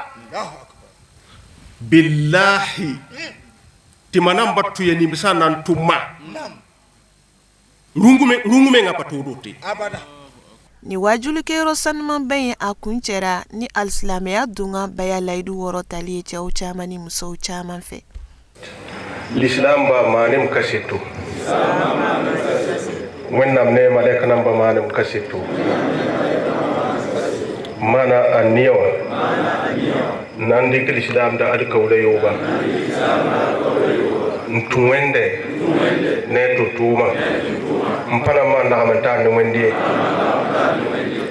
billahi timanam battu ye nimsa nan tuma nam rungume nga patodote abada ni wajulikɛyɔrɔ sanumanba in a kuncɛra ni alisilamɛya dunga baya layidu wɔɔrɔ tali ye cɛw caman ni musow caman fɛ. L'islam ba manim kaseto wennam ne malaika nan ba manim kaseto mana aniyawa nan dikil islam da alkawla yoba ntuwende ne tutuma mpana ma ndaxamanta ne wende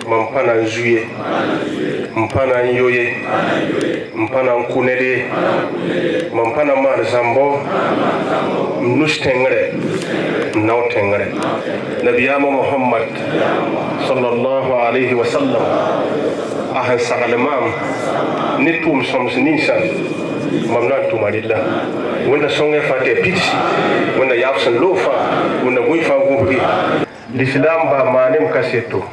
Mam pa na n zu ye, n pa na n yo ye, n pa na n kʋ ned ye, mam pa na n maan zãmbo, n nus tẽngre, n nao tẽngre. Nabiyaamã Mohamad sallallahu alayhi wa sallam a sẽn sagl maam ne tʋʋm sõms ninsã, mam na n tʋma rɩlla. Wẽnda sõngẽ fãa tɩ ya pidsi, wẽnda yaab sẽn loog fãa, wẽnda gũi fãa gũusgi. L'islam ba maanem kaseto,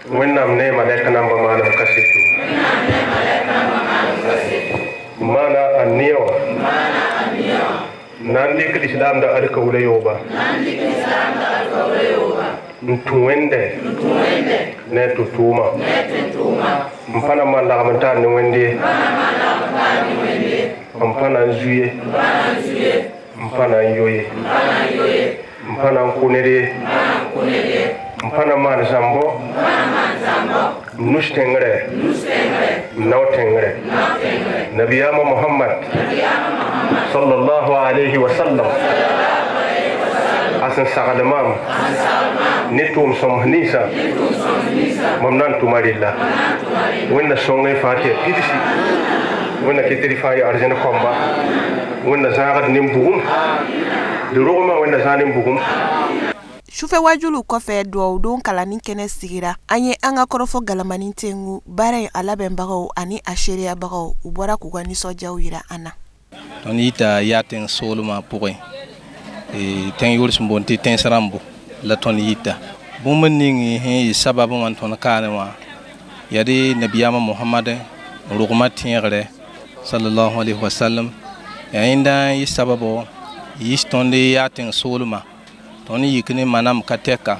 wẽnnaam ne malɛk namba maanem kaseto, maana a neɛ wã na n dɩk l'islam da alkawla yooba n tũ wẽnde ne a tʋ-tʋʋma, n pa na n maan lagm n taar ne wẽnde ye, n pa na n zu ye, n pa na n yo ye, n pa na n kʋ ned ye, n pa na n maan zãmbo, n nus tẽngre, n nao tẽngre. Nabiyaamã Mohamad sallallahu alayhi wa sallam a sẽn sagl maam ne tʋʋm sõms ninsã, mam na n tʋma rɩlla. Wẽnna sõngẽ fãa tɩ ya pidsi, wẽnna kɩ tɩ d fãa ya arzẽn kõmba, wẽnna zãagd nin-bugum, d rogmã wẽnna zãag nin-bugum. Sufɛ wajuliw kɔfɛ, duwawudon kalanni kɛnɛ sigira. An ye an ka kɔrɔfɔ galamani tengu baara in a labɛnbagaw ani a seereyabagaw, u bɔra k'u ka nisɔndiyaw yira an na. Tõnd yita yaa tẽng soolmã pʋgẽ, tẽng yʋʋr sẽn boond tɩ tẽns rãmbo la tõnd yita. Bũmb ning sẽn yɩ sabab wã n tõnd kaane wã yaa dɩ nabiyaamã Mohamad n rogmã tẽegre sallallahu alayhi wa sallam. Yaa yẽnda n yɩ sababo yis tõnd yaa tẽng soolmã. Tõnd yik ne manam ka tɛka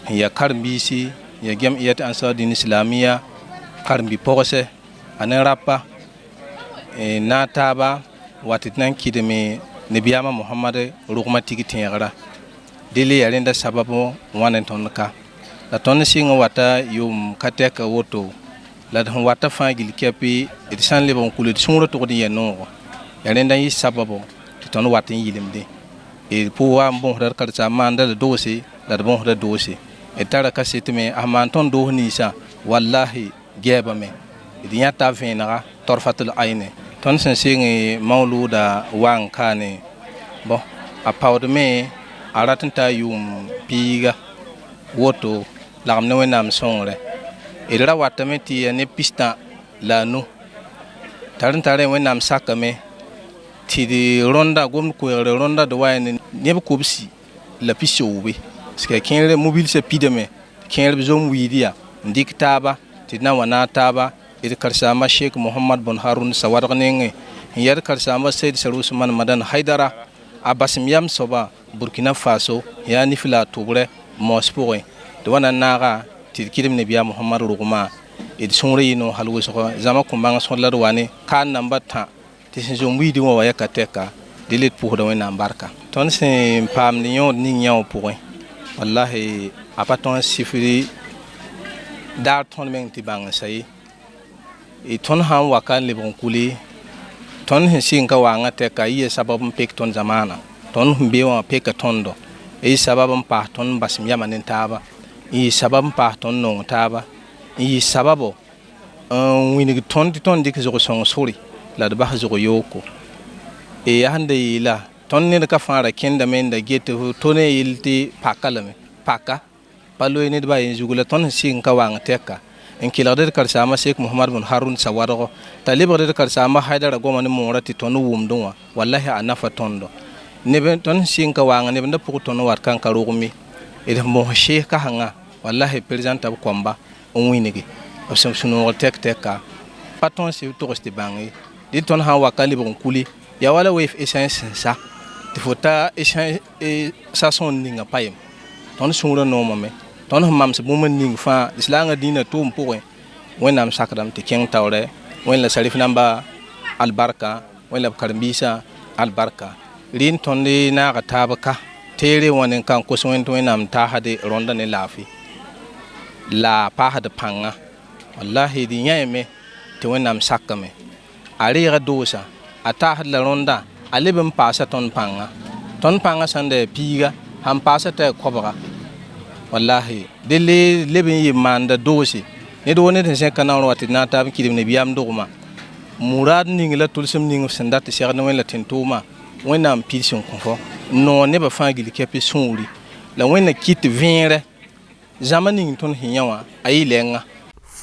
n yaa karen-biisi, n yaa Jamiyat Ansar Din Islamia karen-bi-pɔgse a ne rapa n na taaba wa tɩ d na n kɩdeme nabiyaamã Mohamad rogmã tig tẽegra. Dɩl yaa rẽnda sabab wãn n tõnd ka. La tõnd sɩng n wata yʋʋm ka tɛka woto, la d sẽn wata fãa gill kɛpɩ d sã n leb n kul d sũurã tʋgd n yɛ noogo. Yaa rẽnda n yɩ sababo tɩ tõnd wat n yɩlemdẽ. D pʋʋga n bõosda d karsaam maanda d doose la d bõosda doose. D tara kaset me a maan tõnd doos ninsã wallahi gɛɛbame. D yãta vẽenega torfatul ayne. Tõnd sẽn sɩng maolooda wa n kaane bõ a paoodme a rat n taa yʋʋm piiga woto lagem ne Wẽnnaam sõngre. D ra watame tɩ ya ne pistã la a nu tar n tara Wẽnnaam sakame tɩ d rõnda gomd koeegre rõnda d wa ya neb kobsi la pisooobe. Sẽn kẽer mobilsã pidame, kẽer b zom wiid yaa n dɩk taaba tɩ d na n wa naag taaba. D karsaama Sheikh Mohamad bun Harun Sawadg nengẽ n yaa d karsaama Seyd Sar Usman Madan Haidara a basem yam soaba Burkina Faso yaa nif la a tʋbrɛ moos pʋgẽ. D wa na n naaga tɩ d kɩdem nabiyaam Mohamad rogmã d sũurã yɩ noog hal wʋsgo. Zãma kõ-bãng sõd la d wa ne kaan namba tã tɩ sẽn zom wiidẽ wã wa ya ka tɛka dɩ d pʋʋsda Wẽnnaam barka. Tõnd sẽn paamd yõod ning yã wã pʋgẽ, wallahi a pa tõnd sifri daar tõnd meng tɩ bãng n sa ye. Tõnd sã n wa ka n lebg n kule, tõnd sẽn sɩng ka waangã tɛka yɩ sabab n pek tõnd zamaana. Tõnd sẽn be wã peka tõndo, yɩ sabab n paas tõnd n basem yama ne taaba, n yɩ sabab n paas tõnd nong taaba, n yɩ sababo n wĩneg tõnd tɩ tõnd dɩk zʋg-sõng sore la d bas zʋg yooko. Yaa sẽn da yeela tõnd ned ka fãa ra kẽndame n da get tɩ to ne yell tɩ paka lame, paka pa loe ned ba yen zugu la tõnd sẽn sɩng ka waang tɛka n kelgd d karsaamã Sheikh Mohamad bun Harun Sawadgo t'a lebgd d karsaamã Haidara goama ne moorã tɩ tõnd wʋmdẽ wã wallahi a nafa tõndo. Neb tõnd sẽn sɩng ka waang neb n da pʋg tõnd wat kan ka rogme. D sẽn bõs sheikh kasengã wallahi président b kõmba n wĩnge b sẽn sũ-noogr tɛk tɛka pa tõnd sɩ togs tɩ bãng ye. Dɩ tõnd sã n wa ka lebg n kule yaa wala weef essence sẽn sa tɩ fo ta station ninga pa yem. Tõnd sũurã noomame, tõnd sẽn mams bũmb n ning fãa lislaangã dĩinã tʋʋm pʋgẽ. Wẽnnaam sakdame tɩ kẽng taoorɛ, Wẽnd la sarif namba albarka, Wẽnd la b karen-biisã albarka. Rɩ n tõnd naaga taab ka teere wã ne n ka n kos Wẽnd tɩ Wẽnnaam taasde rõnda ne laafɩ la a paasd pãnga. Wallahi d yãeme tɩ Wẽnnaam sakame. A reega doosa, a taasd la rõnda, a leb n paasa tõnd pãnga. Tõnd pãngã sãn da yaa piiga, sãn paasa t'a yaa koabga. Wallahi dele leb n yɩ maanda doose ned wo ned sẽn sẽk ka naoor wa tɩ d na n taab n kɩdem nabiyaam dogmã muraad ning la tʋlsem ning f sẽn dat tɩ segd ne wẽnd la tẽn-tʋʋmã wẽnnaam pids n kõ fo n noog nebã fãa gill kɛpɩ sũuri la wẽnna kɩt vẽerɛ zãma ning tõnd sẽn yã wã a yɩ lɛnga.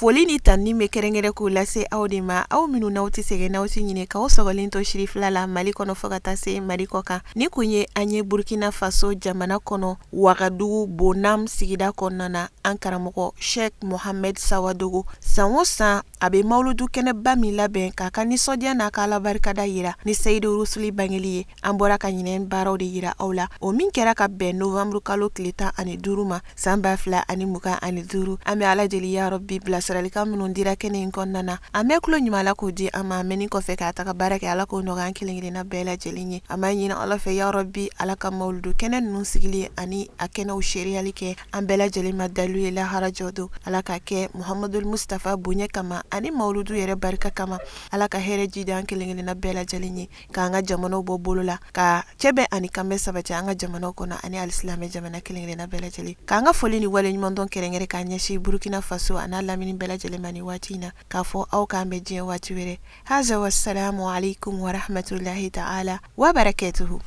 Foli ni tanni bɛ kɛrɛnkɛrɛn k'o lase aw de ma, aw minnu n'aw tɛ sɛgɛn n'aw tɛ ɲinɛ k'aw sɔgɔlen to Sirifila la Mali kɔnɔ fo ka taa se Mali kɔ kan. Ni kun ye an ye Burkina Faso jamana kɔnɔ, Wagadugu Bonam sigida kɔnɔna na, an karamɔgɔ Sheikh Mohamed Sawadogo, san o san a bɛ mawuludu kɛnɛba min labɛn k'a ka nisɔndiya n'a ka alabarikada yira ni Seyidu Rusuli bangeli ye. An bɔra ka ɲinɛn baaraw de yira aw la, o min kɛra ka bɛn novembre kalo tile 15 ma san 2025. An bɛ Ala deli ya Rabbi bilasiralikan minnu dira kɛnɛ in kɔnɔna na, an bɛ tulo ɲuman Ala k'o di an ma, mɛnni kɔfɛ k'a taga baara kɛ, Ala k'o nɔgɔya an kelen kelenna bɛɛ lajɛlen ye. An b'a ɲini Ala fɛ ya Rabbi Ala ka mawuludu kɛnɛ ninnu sigili ani a kɛnɛw seereyali kɛ an bɛɛ lajɛlen ma dalilu ye lahara jɔ don. Ala k'a kɛ Muhamadul Mustafa bonya kama ani mawuludu yɛrɛ barika kama. Ala ka hɛrɛ jidi an kelen kelenna bɛɛ lajɛlen ye, k'an ka jamanaw bɔ bolo la, ka cɛbɛ ani kanbɛ sabati an ka jamanaw kɔnɔ ani alisilamɛ jamana kelen kelenna bɛɛ lajɛlen. K'an ka foli ni waleɲumandɔn kɛrɛnkɛrɛn k'a ɲɛsin Burkina Faso a n'a lamini bɛɛ lajɛlen ma ni waati in na, k'a fɔ aw k'an bɛn diɲɛ waati wɛrɛ. Haza wassalamu alaikum wa rahmatullahi ta'ala wa barakatuhu.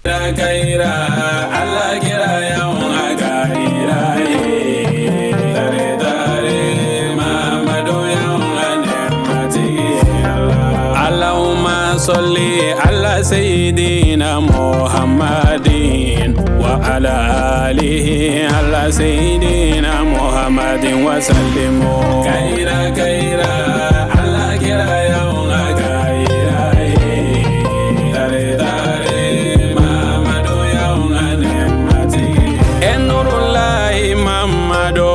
Allahumma salli ala sayyidina Muhammadin wa ala alihi ala sayyidina Muhammadin wa sallimu. Kaira kaira ala kira ya kaira dare dare Muhammadu ya nemati Enurullahi Muhammadu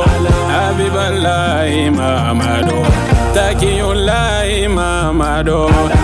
Habiballahi Muhammadu Takiyullahi Muhammadu.